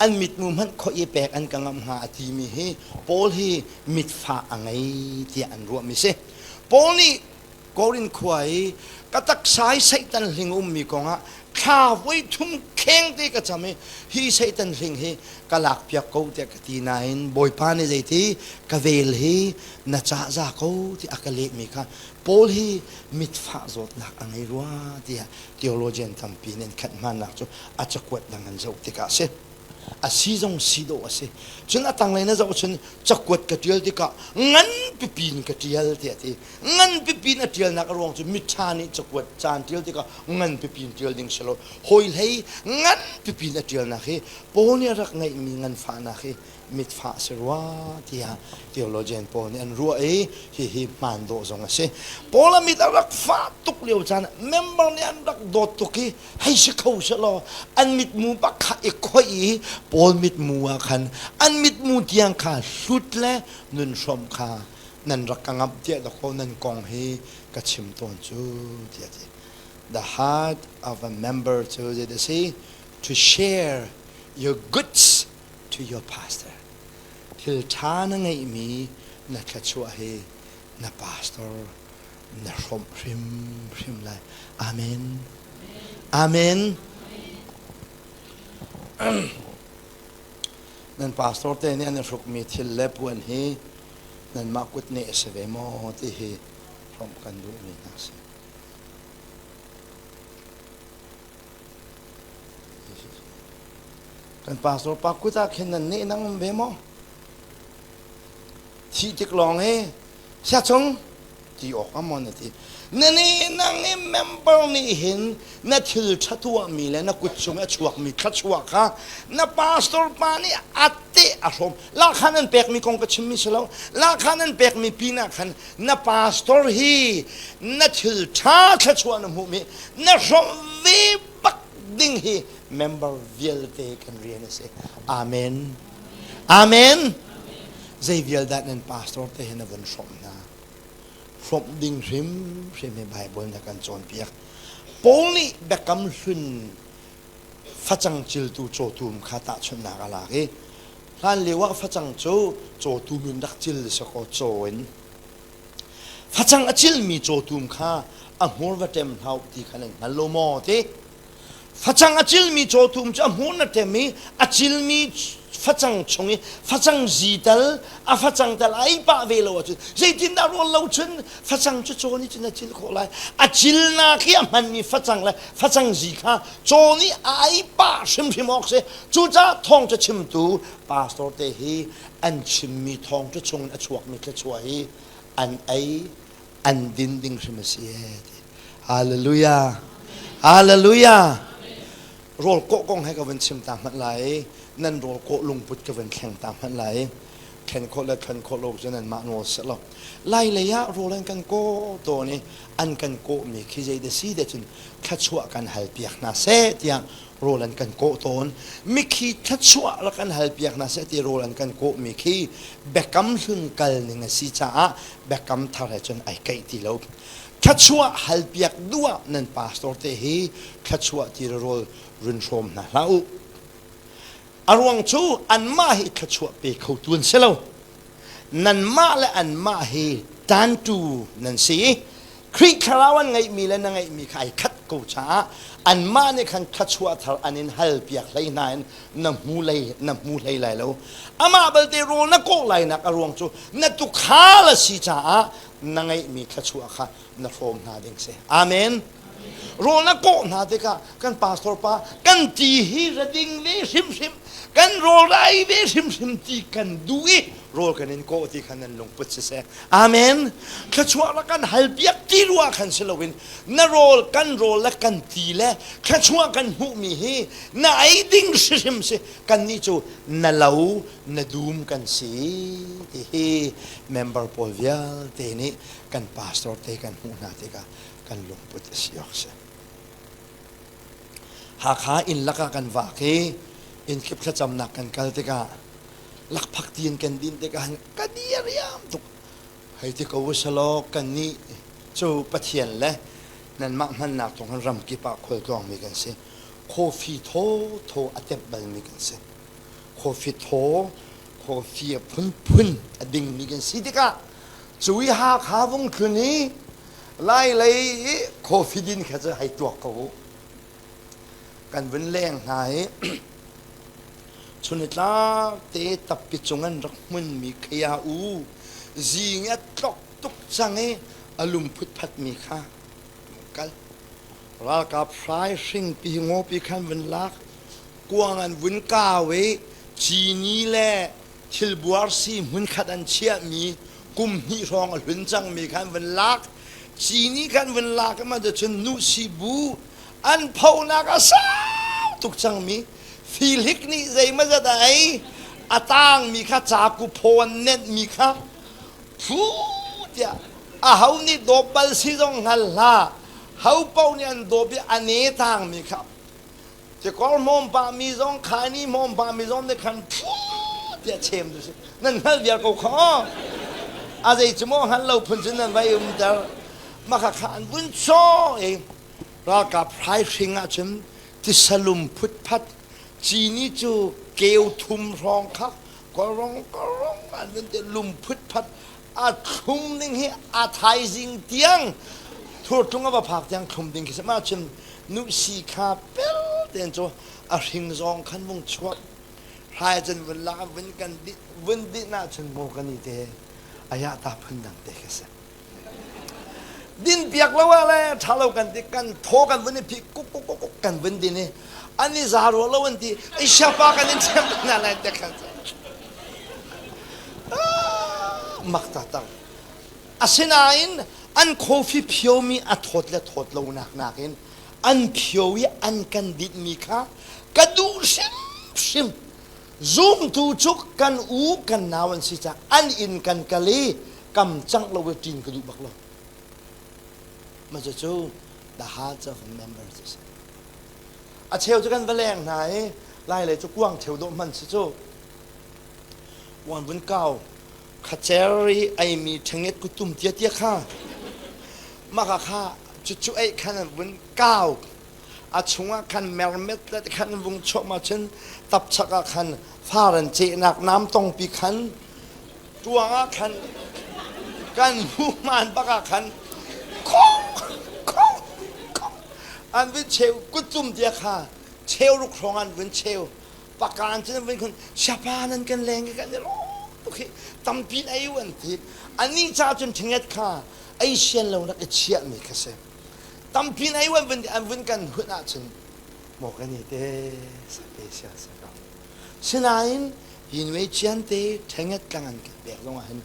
S1: an mitmu hmanh khoih i pek an ka ngamh hnga a timi hi Paul hi mitfah a ngei tiah an ruahmi si Paul nih Korin khua i ka taksa i Satan hling ummi kongah thla voi thum kheng te ka cam i hi Satan hling hi ka lakpiak ko tiah ka ti nain Bawipa nih zeiti ka vel hi na cah za ko ti a ka lehmi kha Paul hi mitfah zawtnak a ngei rua tiah theologian tampi nih an khat hmannak cu a cakuat dang an zoh tikah a si. A si zong si dawh a si. Cun a tanglei na zoh cun cakuat ka ṭial tikah ngan pipi in ka ṭial tiah a ti. Ngan pipi in a ṭialnak a ruang cu miṭha nih cakuat caan ṭial tikah ngan pipi in ṭial ding si lo. Hawi hlei ngan pipi in a ṭialnak hi Paul nih a rak ngeihmi nganfahnak hi mitfah si rua tiah theologian pawl nih an ruah i hihi hmaan dawh zong a si. Paul a mit a rak fah tuk lio caan member nih an rak dawt tuk i hei si kho sehlaw an mitmu bak kha i khoih i Paul mitmu ah khan an mitmu tiang kha hlut le nun hrawm kha nan rak ka ngamh tiah dakaw nan kong hi ka chim tawn cu tiah ti. The heart of a member cu zei a si? To share your goods to your pastor. Thil ṭha na ngeihmi na thluachuah hi na pastor na hrawmh hrimhrim lai. Amen. Amen. Nan pastor te nih an i hrukmi thil le puan hi nanmah kut nih a si ve maw ti hi hrawmh kan duhmi hna a si. Kan pastor pa kut ah khin nan neh nang um ve maw? Thih tik lawng hi siachung ti awk a maw na ti. Na nih nang i member nih hin na thil ṭha tuahmi le na kut chung a chuakmi thluachuah kha na pastor pa nih a teh a hrawm. Lahkhah nan pekmi kong ka chimmi si lo. Lahkhah nan pekmi pinah khan na pastor hi na thil ṭha thluachuah na hmuhmi na hrawmh ve bak ding hi member vialte kan rian a si. Amen. Amen. Zei vial dah nan pastor te hi na vun hrawmh hna. Hrawmh ding hrimhrim hi Bible na kan cawnpiak. Paul nih biakam hlun facang ciltu cawtum kha tahchunhnak a lak i hlan lio ah facang cu cawtum in rak cil si kaw caw in facang a cilmi cawtum kha a hmur va ṭem hlah ti kha nan hngal lo maw ti Facang a cilmi cawtum cu a hmun a ṭem i a cilmi facang chung i facang zi tal a facang tal ai pah ve lo ahcun zeitindah rawl lo cun facang cu caw nih cun a cil khawh lai. A cilnak hi a hmanmi facang le facang zi kha caw nih a ai pah hrimhrim awk si. Cucaah thawngṭha chimtu pastor te hi an chimmi thawngṭha chungin a chuakmi thluachuah hi an ei an din ding hrim a si ee ti. Hallelujah. Hallelujah. Rawl kawh kong he ka vun chim ta hmanh lai. Nan rawl kawh lungput ka vun thleng ta hmanh lai. Thlen khawh le thlen khawh lo cu nan mah nawl si lo. Lai lei ah rawl an kan kaw tawn i an kan kawhmi khi zei da si de cun thluachuah kan hal piak hna seh tiah. rawl an kan kawh tawn. Mikhi thluachuah rak kan halpiak hna seh ti rawl an kan kawhmi khi biakam hlun kal ning a si caah biakam thar he cun ai keih ti lo. Thluachuah halpiak duh ah nan pastor te hi thluachuah ti rawl run hrawm hna hlah u. A ruang cu anmah hi thluachuah pe khotu an si lo. Nanmah le anmah hi tantu nan si i Khrih thlarau an ngeihmi le na ngeihmi kha ai khat ko caah anmah nih khan thluachuah thar an in halpiak hlei hna in na hmu lei na hmu hlei lai lo. Amah belte rawl na kawh lainak a ruang cu na tukhal a si caah na ngeihmi thluachuah kha na hrawm hna ding si. Amen. Rawl na kawh hna tikah kan pastor pa kan ti hi ra ding ve hrimhrim kan rawl rai ve hrimhrim ti kan duh i rawl kan in kawh ti khan nan lungput siseh. Amen. Thluachuah rak kan hal piak ti ruah khan si loin na rawl kan rawl le kan ti le thluachuah kan hmuhmi hi na ei ding hrimhrim si kannih cu na lo na dum kan si ti hi member pawl vialte nih kan pastor te kan hmuh hna tikah kan lungput a si awk si. Hakha inn lakah kan vak i inn kip thlacamnak kan kal tikah lakphak ti in kan din tikah ka diriam tuk. Hei ti ko usalaw kannih cu Pathian le nanmah hmannak thawng hin ramkip ah khualtlawngmi kan si. Coffee thaw thaw a tep balmi kan si. Coffee thaw, coffee a phunphun a dingmi kan si tikah cu i Hakha vung thlun i Lailei i coffee din kha cu hei tuak ko u. Kan vun leng hna i chunitlak te tappi cung an rak hmunmi khia u zing a tlok tuk cang i a lum phutphatmi kha kal. Ralkap hrai hringpi ngawpi khan vun lak kuang an vun kau i cini le thilbuar si hmunkhat an chiahmi kum hnih hrawng a hlun cangmi kha an vun lak cini kha an vun lak i cun nuhsi bu an phonak a sau tuk cangmi fihlik nih zeimawzat a ei a tangmi kha caku phaw an nenhmi kha phu tiah a ho nih dawp bal si zong hngal hlah ho paoh nih an dawp i a ne tangmi kha Tikor hmawm pahmi zong khaini hmawm pahmi zong nih khan phu tiah chem tu si. Nan hngalh viar ko kha. A zei cu maw hngal lo phun cun nan vai umter. Maka kha an vun caw i ralkap hrai hring ahcun tisalum phutphat cini cu keu thum hrawng kha korong korong an vun ti lum phutphat a thlum ding hi a thaizing tiang thurtlung a va phak tiang thlum ding khi si mah cun nuhsi kha pel tein cu a hring zong khan vung chuak hrai cun vun la vun kan dih vun dih na cun maw kan i te aya ta phun dang te khi si din piak lo ah le tha lo kan ti kan thaw kan vun i phih kuk kuk kuk kuk kan vun din i an i za rua lo an ti ai siapa kan in thiam na lai te khan mak taktak asinain an coffee phiomi a thawt le thawt lo nak nakin an phio i an kan dinhmi kha ka duh hrimhrim zumtu cu kan u kan nau an si caah an inn kan kal i kam cangh lo i ṭin ka duh bak lo mah cucu the hearts of members a si a cheu cu kan va leng hna i lai lei cu kuang cheu dawh hman si cu Uan vun kau khacer i eimi ṭhenget kutum tia tia kha mah kha kha cucu ei khan an vun kau a chungah khan mermet le khan vung chuah ma cun tapchak ah khan far an cehnak nam tongpi khan tuang ah khan kan hmuhman bak ah khan khong khong khong an vun cheu kutum tia kha cheu ruk hrawng an vun cheu pakan cun vun khun siapa nan kan leng i kan i lawm tuk hi tampi in ei u an ti anih ca cun ṭhenget kha ei sian lo nak i chiahmi kha si tampi in ei u an vun an vun kan hun ahcun maw kan i te special si ko sinain yin wei chian te ṭhenget tlang an kan pek zong ah hin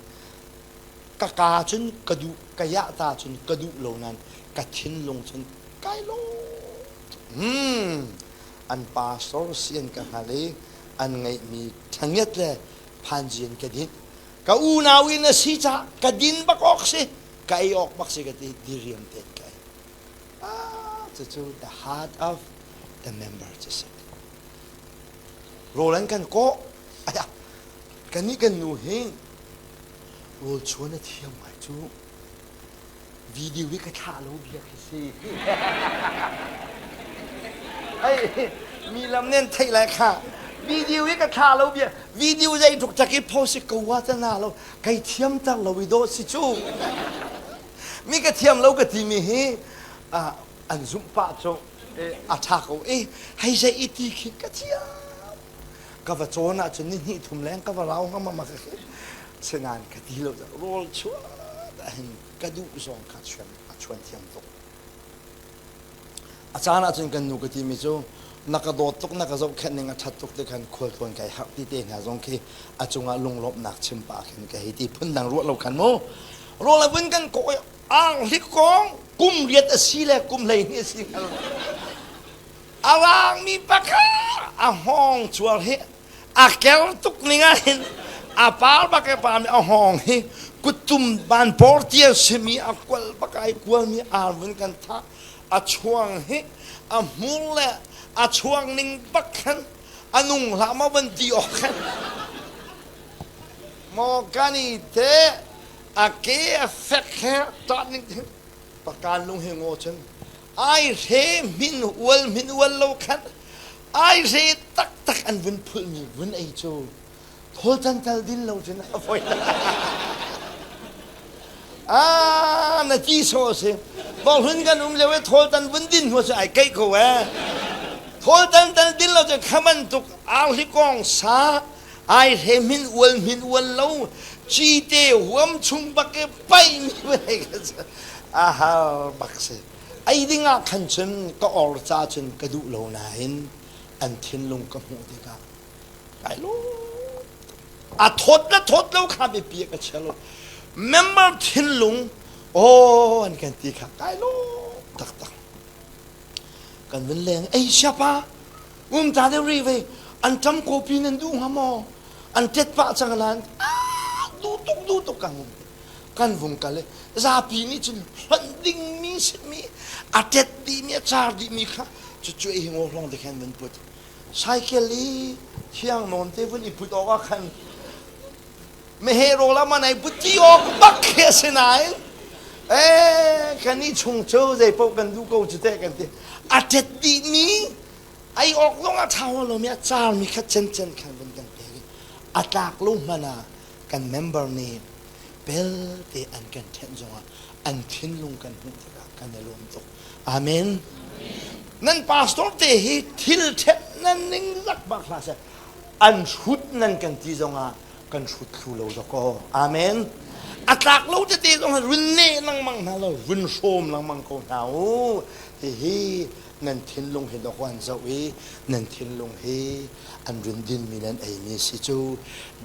S1: ka ka cun ka duh ka yah ta cun ka duh lo nan ka thinlung cun kai lawm hmm an pastor si an ka hngal i an ngeihmi ṭhangiat le phanzi an ka dinh ka unau in a si caah ka din bak awk si ka ei awk bak si ka ti diriam tein ka ei ah cucu the heart of the. the member cu si. Rawl an kan kawh. Aya, kannih kan nu hi rawl chuan a thiam ngai cu. Video hi ka thlah lo bia khi si. Hei, mi lam nen theih lai kha. Video hi ka thlah lo bia. Video zei tuk tak i post ko wa ta na lo. Kai thiam tak lo i do si cu. Mi ka thiam lo ka ti mi hi an zumh pah cu a ṭha ko i hei zei i ti khi ka thiam. Ka va cawn ahcun ni hnih thum leng ka va rau hnga ma ka khi. Sinain ka ti lo rawl chuat ahhin ka duh zong kha chuan a chuan thiam tuk. A caan ahcun kan nu ka timi cu na ka dawt tuk na ka zohkhenh ning a ṭhat tuk ti khan khualtlawn kai harh ti te hna zong khi a cungah lunglawmhnak chim pah khin ka hei ti phundang ruah lo khan mu rawl a vun kan kawh i ang hlik kong kum riat a si le kum 12 a si hngal a raangmi pakhat a hngawng cuar hi a ker tuk ning ah hin a par bak e pa mi a hngawng hi kuttum ban por tia simi a kual bak ai kual mi ar vun kan thah a chuang hi a hmur le a chuang ning bak khan a nung hlah ma van ti awk khan maw kani te a ke a fek he ta ning pakan lung he ngo cun ai hre min ual min ual lo khan ai hre taktak an vun phulmi vun ei cu thawl cantal din lo cun a foi ah na ti so si bohlun kan um lio i thawl tan vun din hnu cu ai keih ko e thawl tan tal din lo cun kha bantuk arhlikong sa ai hre min ual min ual lo cite huam chung bak i pai mi a har bak si Ei ding ah khan cun ka or ca cun ka duh lo nain an thinlung ka hmuh tikah kai lawm. A thawt le thawt lo kha biapi ah ka chia lo. Member thinlung aw an kan ti kha kai lawm taktak. Kan vun leng ei siapa um ta deuh rih ve an ṭam kawpi nan duh hnga maw an tet pah cang lan ah duh tuk duh tuk ka ngum kan vung kal i zapi nih cun hlonh dingmi simi a tet dihmi a car dihmi kha cucu hi ngaw hlong te khan vun put cycle i thiang nawn te vun i put awk ah khan meheh rawl ah man ai put ti awk bak khi a si nain eh kan i chung cu zei paoh kan duh ko cu teh kan ti a tet dihmi ai awk zong a ṭha lomi a carmi kha cencen khan vun kan pek i a tlak lo hmanh ah kan member nih belte an kan ṭhenh zongah an thinlung kan hmuh tikah kan i lawm tuk. Amen. Nan pastor te hi thil ṭhenh nan ning zak bak hlah seh. An hrut nan kan ti zongah kan hrut thlu lo dakaw. Amen. A tlak lo tete zong run ne lengmang hna lo, run hrawm lengmang ko hna u. Hihi nan thinlung hi dawk an zoh i nan thinlung hi an run dinmi le an eimi si cu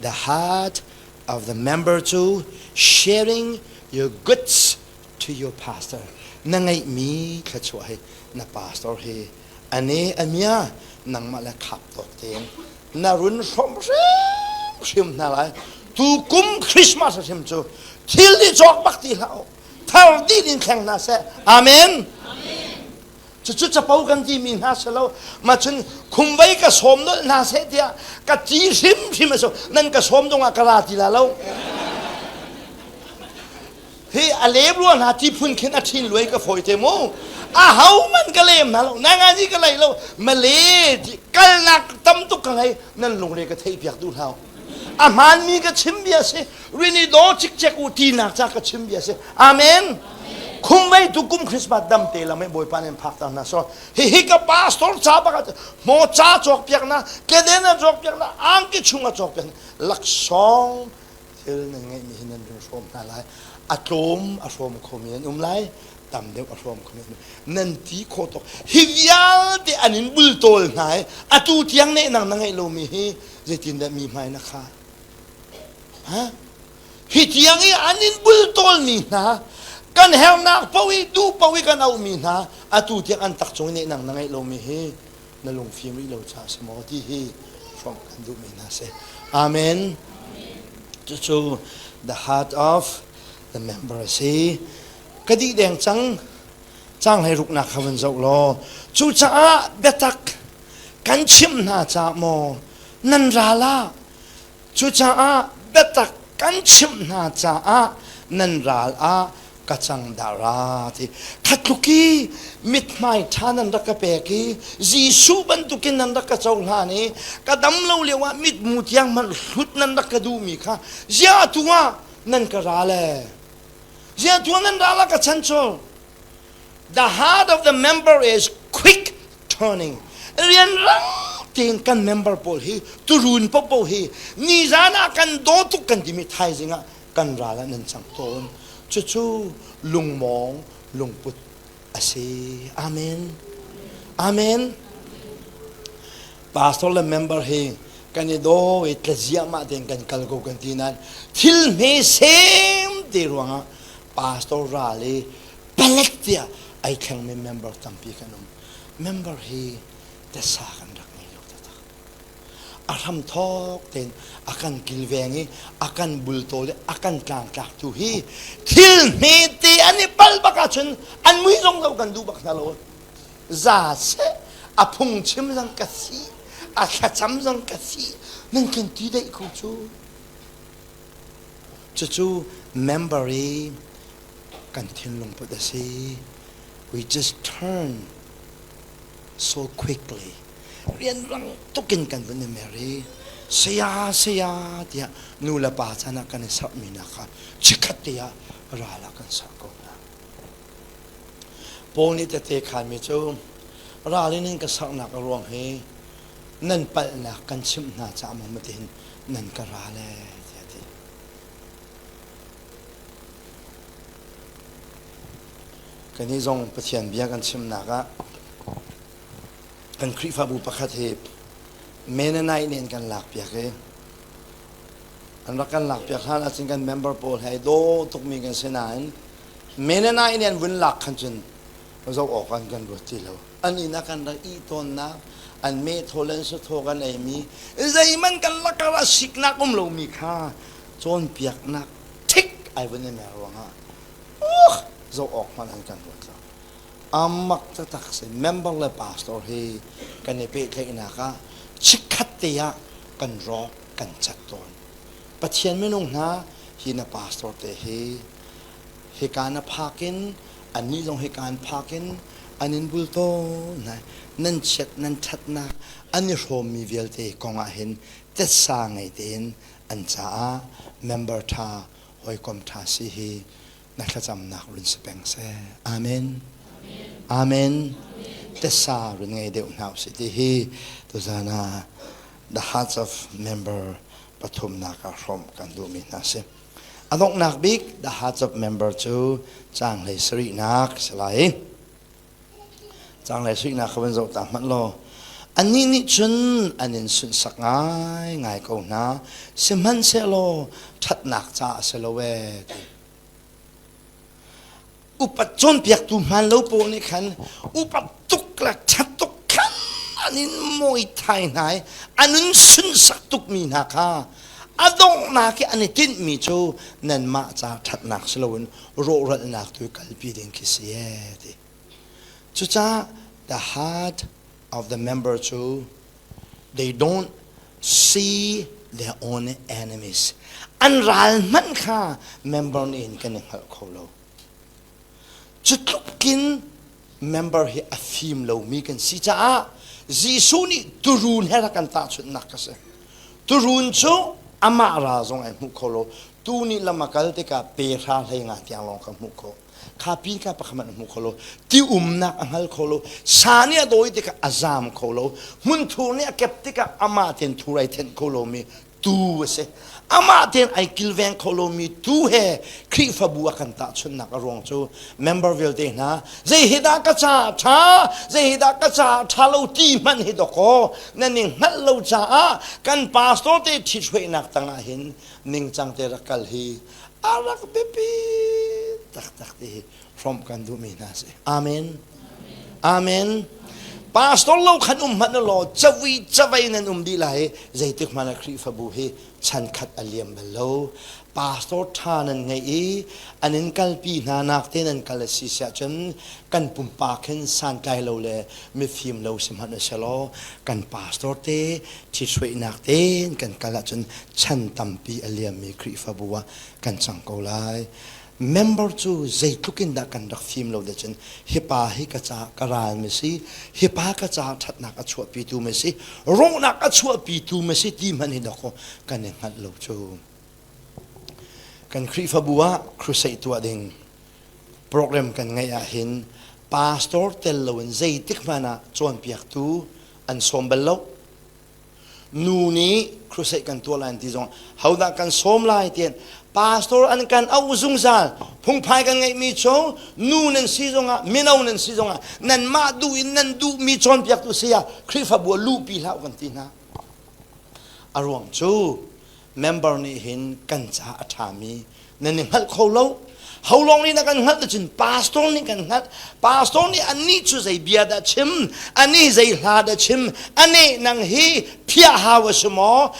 S1: the heart of the member cu sharing your goods to your pastor na ngeihmi thluachuah hi na pastor hi ane amia nangmah le khap tawk tein na run hrawm hrimhrim hna lai tu kum Christmas hrim cu thil di cawk bak ti hlah u thar dih in thleng hna seh amen Cucu capo kan timi hna si lo. Ma cun khumvei ka sawm nolh hna seh tiah ka ti hrimhrim a si. Nan ka sawm dong ah ka ra ti la lo. Hi a lem rua hna ti phun khin a ṭhin luai ka fawi te mu. A ho man ka lem hna lo. Na nga ni ka lei lo. Male ti kalnak tam tuk ka ngei. Nan lungre ka theih piak duh hlah. A hmaanmi ka chim bia si. Rini daw cikcek u tinak ca ka chim bia si. Amen. Khumvei tu kum Christmas dam te lam Bawipa nih phak ta hna so hi hi ka pastor ca bak mo ca cawk piak na keden a cawk piak na angki chung a cawk piak na laksawng thil nan ngeih mi hi nan run hrawm hna lai a tlawm a hrawm khomi an um lai tam deuh a hrawm khomi nan ti khawh tuk hi vialte an in bultawl hna i atu tiang neh nang na ngeih lomi hi zeitindah mi hmai na kha ha hi tiang i an in bultawlmi hna kan hernak paoh i duh paoh i kan auhmi hna atu tiang an tak cung i neh nang na ngeih lomi hi na lungfim rih lo caah si maw ti hi hrawmh kan duhmi hna si amen cucu the heart of the member a si ka dih deng cang. Caang hleiruknak kha van zoh law cucaah biatak kan chimh hna caah maw nan ral ah cucaah biatak kan chimh hna caah nan ral ah ka cang dara ti khatluk i mithmai ṭha nan rak ka pek i Jesuh bantukin nan rak ka cohlan i ka dam lo lio ah mitmu tiang hmanh hlut nan rak ka duhmi kha ziah tu ah nan ka ral e ziah tu ah nan ral ah ka chan chol The heart of the member is quick turning. Rianrang tein kan member pawl hi turun popo hi nizan ah kan daw tuk kan timi thaizing ah kan ral ah nan cang tawn. Cucu lungmawng lungput a si. Amen. Amen. Pastor le member hi kan i daw i tlaziahmah tein kan kal ko kan ti nain thil hme sem te ruangah pastor ral i palek tiah ai thlengmi member tampi kan um. Member hi tasa kan rak ngei lo taktak. A hramthawk tein a kan kilveng i a kan bultawl i a kan tlangtlak tu hi thil hmete an i pal bak ahcun an mui zong lo kan duh bak hna lo. Za seh a phungchim zong ka si a thlacam zong ka si nan kan ti deih ko cu. Cucu member i kan thinlung put a si. We just turn so quickly. Rianrang tukin kan vun i mer i saya saya tiah nu le pa chan ah kan i serhmi nak kha chikkhat te ah ral ah kan serh ko hna. Paul nih tete khanmi cu ral in in ka serhnak a ruang hi nan palhnak kan chimh hna caah maw matin nan ka ral ee tiah a ti. Kannih zong Pathian bia kan chimnak ah kan Khrihfabu pakhat hi Mennonite nih an kan lakpiak i an rak kan lakpiak hlan ahcun kan member pawl he ai daw tukmi kan si nain Mennonite nih an vun lak khan cun zoh awk an kan ruat ti lo. An inn ah kan rak ih tawnnak, an mehthol le an sathaw kan eimi, zeihmanh kan lakah ah siknak um lomi kha cawnpiaknak thik ai vun i mer ruangah uh zoh awk hmanh an kan ruat lo. Amak taktak si member le pastor hi kan i pehtlaihnak ah chikkhat te ah kan rawk kan cat tawn. Pathian minung hna hi na pastor te hi hika na phak in annih zong hika an phak in an in bul tawn hna. Nan chiat nan ṭhatnak an i hrawmmi vialte kong ah hin tetsa ngei tein an caah member ṭha hawikom ṭha si hi na thlacamnak run si peng seh. Amen. Amen. Tessa run ngei deuh hna usih ti hi tuzan ah the hearts of member pathumnak ah hrawmh kan duhmi hna si. A donghnak bik the hearts of member cu caang hlei sarihnak si lai. Caanglei suihnak kha van zoh ta hmanh law annih nih cun an in sunhsak ngaingai ko hna sihmanhsehlaw ṭhatnak caah a si lo ee ti. Upat cawnpiaktu hmaan lo pawl nih khan upat tuk le ṭhat tuk khan an in mawi thai hna i an in sunhsak tukmi hna kha a donghnak i an i tinhmi cu nanmah ca ṭhatnak si loin rawhralhnak tu kalpi ding khi si ee ti. Cucaah the heart of the member cu they don't see their own enemies. An ral hmanh kha member nih hin kan i hngalh kho lo. Cu tlukin member hi a fim lomi kan si caah Jesuh nih turun he rak kan tahchunhnak ka si. Turun cu amah ral zong ai hmuh kho lo. Tu nih lam a kal tikah pe hra hlei nga tiang lawng ka hmuh khawh. Kha pin kha pakhat hmanh a hmu kho lo. Ti umnak a hngal kho lo. Sa nih a dawi tikah a zaam kho lo. Hmunthur nih a kep tikah amah tein thur ai thenh kho lomi tuu a si. Amah tein ai kilveng kho lomi tuu he Khrihfabu a kan tahchunhnak a ruang cu member vialte hna zei hi dah ka caah ṭha zei hi dah ka caah ṭha lo ti hmanh hi dawkaw nan i hngalh lo caah kan pastor te ṭhithruainak tangah hin ningcang te rak kal hi a rak biapi taktak ti hi hrawmh kan duhmi hna si. Amen. Amen. Pastor lo khan um hmanh law cavui cavei nan um dih lai zeitik hmanh ah Khrihfabu hi chan khat a liam bal lo. Pastor ṭha nan ngeih i an in kalpi hna nak te nan kal a si siah cun kan pumpak hin santlai lo le mifim lo si hmanh seh law kan pastor te ṭhithruainak tein kan kal ahcun chan tampi a liammi Khrihfabu ah kan cang ko lai. Member cu zeitluk in dah kan rak fim lo de cun hi pa hi ka ca ka ral mi si, hi pa ka ca ṭhatnak a chuahpitu mi si, rawhnak a chuahpitu mi si ti hmanh hi dawkaw kan i hngalh lo cu. Kan Khrihfabu ah crusade tuah ding program kan ngeih ahhin pastor tel loin zeitik hmanh ah cawnpiaktu an sawm bal lo. Nu nih crusade kan tuah lai ti zong hodah kan sawm lai tian pastor an kan auh zungzal. Phungphai kan ngeihmi cu nu nan si zongah mino nan si zongah nanmah duh in nan duhmi cawnpiaktu saya Khrihfabu ah luhpi hlah kan ti hna. A ruang cu member nih hin kan ca a ṭhami nan i hngalh kho lo. Ho lawng nih na kan hngalh cun pastor nih kan hngalh. Pastor nih annih cu zei bia dah chim, anih zei hla dah chim, aneh nang hi phiah hau a si maw,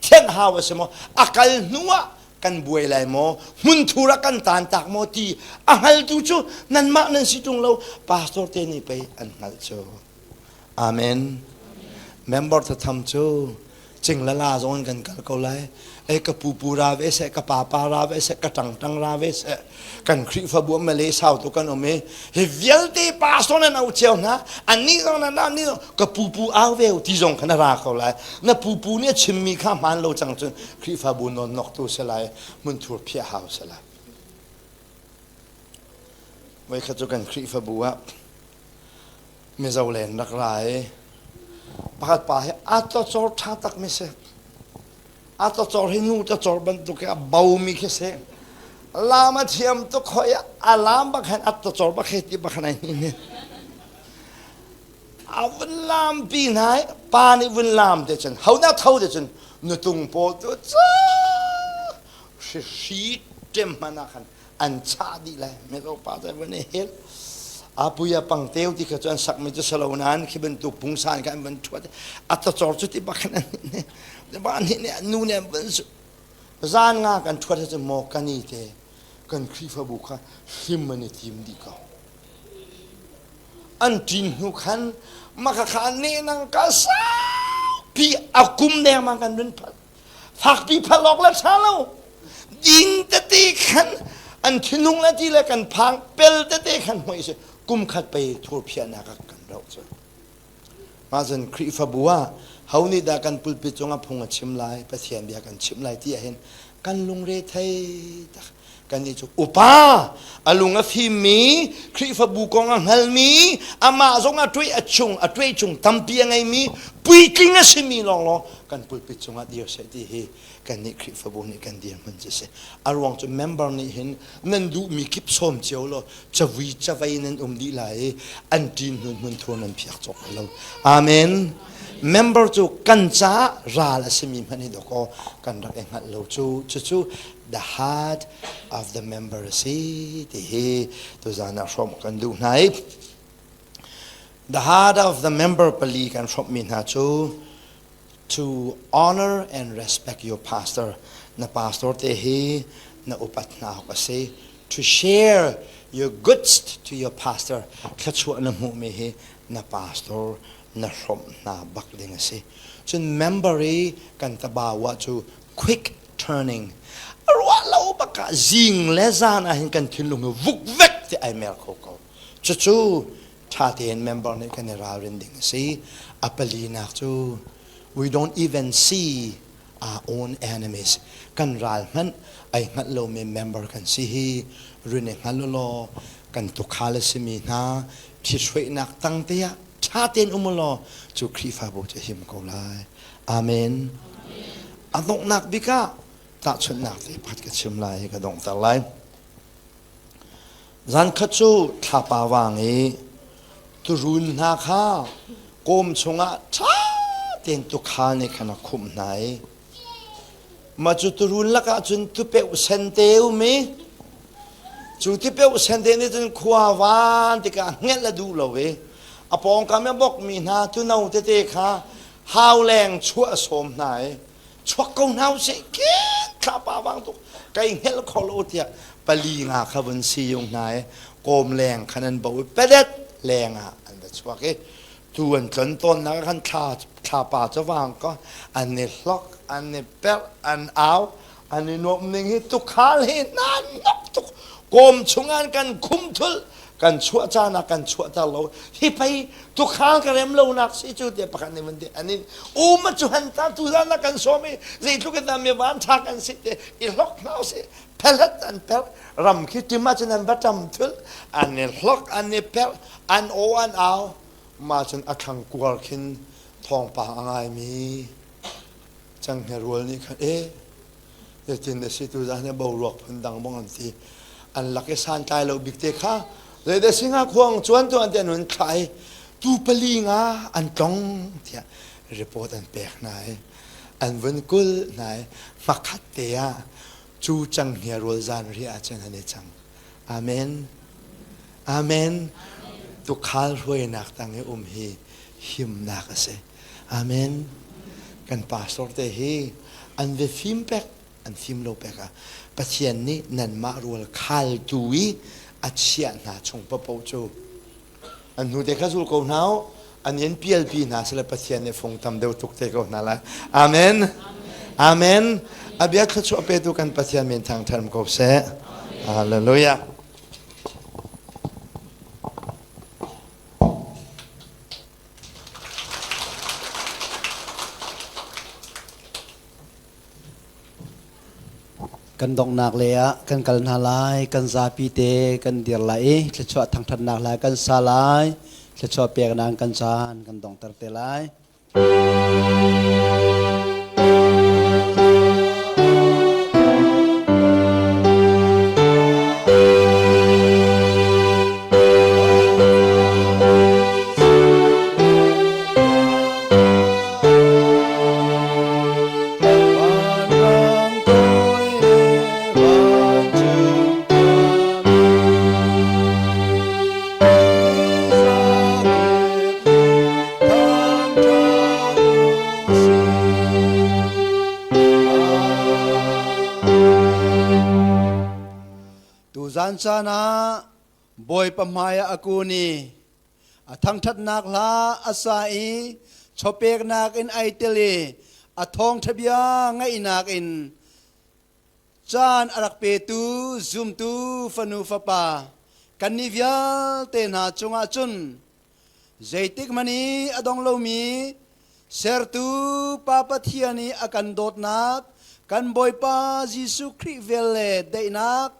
S1: thianh hau a si maw, a kal hnu ah kan buai lai maw, hmunthur ah kan tan tak maw ti a hngaltu cu nanmah nan si ṭung lo, pastor te nih pei an hngalh cu. Amen. Member thatham cu cing la la zong in kan kal ko lai. Ei ka pupu ra ve seh, ka papa ra ve seh, ka ṭangṭang ra ve seh. Kan Khrihfabu Malay sau tu kan um i hi vialte pastor nan au cio hna, annih zong nan annih zong ka pupu au ve ti zong kha na ra ko lai. Na pupu nih a chimmi kha hmaan lo cang cun Khrihfabu nawnnok tu si lai, hmunthur phiah hau si lai. Voikhat cu kan Khrihfabu ah Mizo len rak ra i pakhat pa hi a cawcor ṭha tak mi si. A cawcor hi nu cawcor bantuk i a bomi khi si. Lam a thiam tuk hoi a lam bak hin a cawcor bak hei ti bak hin ai hnin. A vun lam pi hna i pa nih vun lam te cun ho na tho te cun nutung pawl tu cu hri ṭem hmanh ah khan an chah dih lai. Mizo pa cu van i hel apuia pangteu ti kha cu an sakmi cu salo nain khi bantuk pungsan kha an van ṭhuat a cawcor cu ti bak khan an ne ba nih ne nu ne an van su zan nga kan ṭhuat cu maw kani te kan Khrihfabu kha hlim an i tim dih ko an ṭin hnu khan maka kha ne nang ka saupi a kum dengmang kan run phat Fakpi phal awk le ṭha lo. Ding tete khan an thinung le ti le kan phang pel tete khan hmuh si kum khat pei thur phiahnak ah kan roh cu. Mah cun Khrihfabu ah ho nih dah kan pulpit cungah phung a chim lai, Pathian bia kan chimh lai ti ahhin kan lungre thei tak. Kannih cu upa a lung a fimmi, Khrihfabu kong a hngalmi, amah zong a ṭuai a chung a ṭuai chung tampi a ngeimi, puitling a simi lawnglawng kan pulpit cungah dir seh ti hi kannih Khrihfabu nih kan dirhmun cu a si. A ruang cu member nih hin nan duhmi kip sawm cio law cavui cavei nan um dih lai i an ṭin hnu hmun thur nan phiak cawk lai lo. Amen. Member cu kan caah ral a simi hmanh hi dawkaw kan rak i hngalh lo cu cucu the heart of the member a si ti hi tuzan ah hrawmh kan duh hna i the heart of the member pali kan hrawmhmi hna cu to honor and respect your pastor. Na pastor te hi na upat hna awk a si. To share your goods to your pastor. Thluachuah na hmuhmi hi na pastor na hrawmh hna bak ding a si. Cun member i kan tabawa cu quick turning. A ruah lo bak ah zing le zan ah hin kan thinlung hi vukvek ti ai mer kho ko. Cucu ṭha tein member nih kan i ralrin ding a si. A palinak cu we don't even see our own enemies. Kan ral hmanh ai hngalh lomi member kan si hi run i hngal law kan tukhal a simi hna ṭhithruainak tangte ah ṭha tein um law cu Khrihfabu cu a him ko lai. Amen. A donghnak bik ah tahchunhnak te pakhat ka chim lai i ka donghter lai. Zankhat cu thlapa vang i turuun hna kha kawm chungah ṭha tein tuukhal nih khan a khumh hna i mah cu turuun lakah cun tupeuh sente um i cu tupeuh sente nih cun khua van tikah hngelh a duh lo i. A pawngkam i a bokmi hna tuno tete kha hauleng chuah a sawm hna i chuak ko hna usih khin thlapa vang tuk kai hngelh kho lo tiah pali nga kha vun si yung hna i kawm leng khan an bo i pedet leng ah an va chuak i tu an tlon tawnnak ah khan thla thlapa cu vang ko an i hlok an i perh an au an i nuamh ning hi tukhal hi nan nok tuk kawm chungah kan khum thul kan chuah caan ah kan chuahter lo hi pei tukhal ka rem lo nak si cu tiah pakhat nih van ti an in um cu han ta tu zan ah kan sawm i zeitluk in dah mi van tha kan si te i hlok hna usih phelet an per ram khi tim ah cun an va ṭam thul an i hlok an i per an aw an au mah cun a thlang kuar khin thawngpang a ngaimi canghngia rual nih khan e zeitin a si tu zan hi boruak phun dang bang an ti an lak i santlai lo bik te kha zeidah si nga khuang chuan tu an ti an hun thlah i tu pali nga an tlong tiah report an pek hna i an vun kul hna i hmakhat te ah cu canghngia rual zan ri ah cun an i cang amen amen tukhal hruainak tang i um hi himnak a si Amen. Kan pastor te hi an ve fim pek, an fim lo pek ah Pathian nih nanmah rual khaltu i a chiah hna chung paoh cu an hnu te kha zul ko hna u an in pialpi hna sile Pathian nih fung tam deuh tuk te ko hna lai. Amen. Amen. A bia thluachuah petu kan Pathian min thangṭhat ko seh. Hallelujah.
S2: Kan donghnak lei ah kan kal hna lai, kan zapi te kan dir lai i thluachuah thangṭhatnak hla kan sa lai, thluachuah peknak kan caan kan donghter te lai. Tuzan caan ah Bawipa hmai ah a kun i a thangṭhatnak hla a sa i chawpeknak in ai tel i a thawngṭha bia ngaihnak in caan a rak petu zumtu fanu fapa kannih vialte hna cungah cun Zeitik hmanh i a dong lomi sertu Pa Pathian i a kan dawtnak, kan Bawipa Jesuh Khrih vel le daihnak,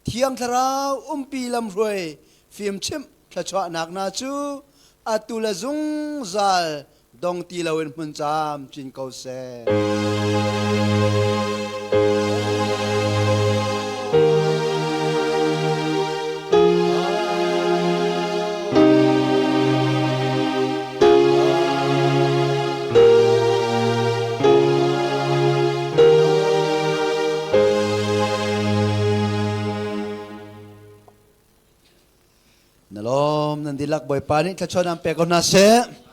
S2: Thiang Thlarau umpi lamhruai fimchimh thluachuahnak hna cu atu le zungzal dong ti loin hmun camcin ko seh. Na lawm nan dihlak Bawipa nih thluachuah nan pek ko hna seh.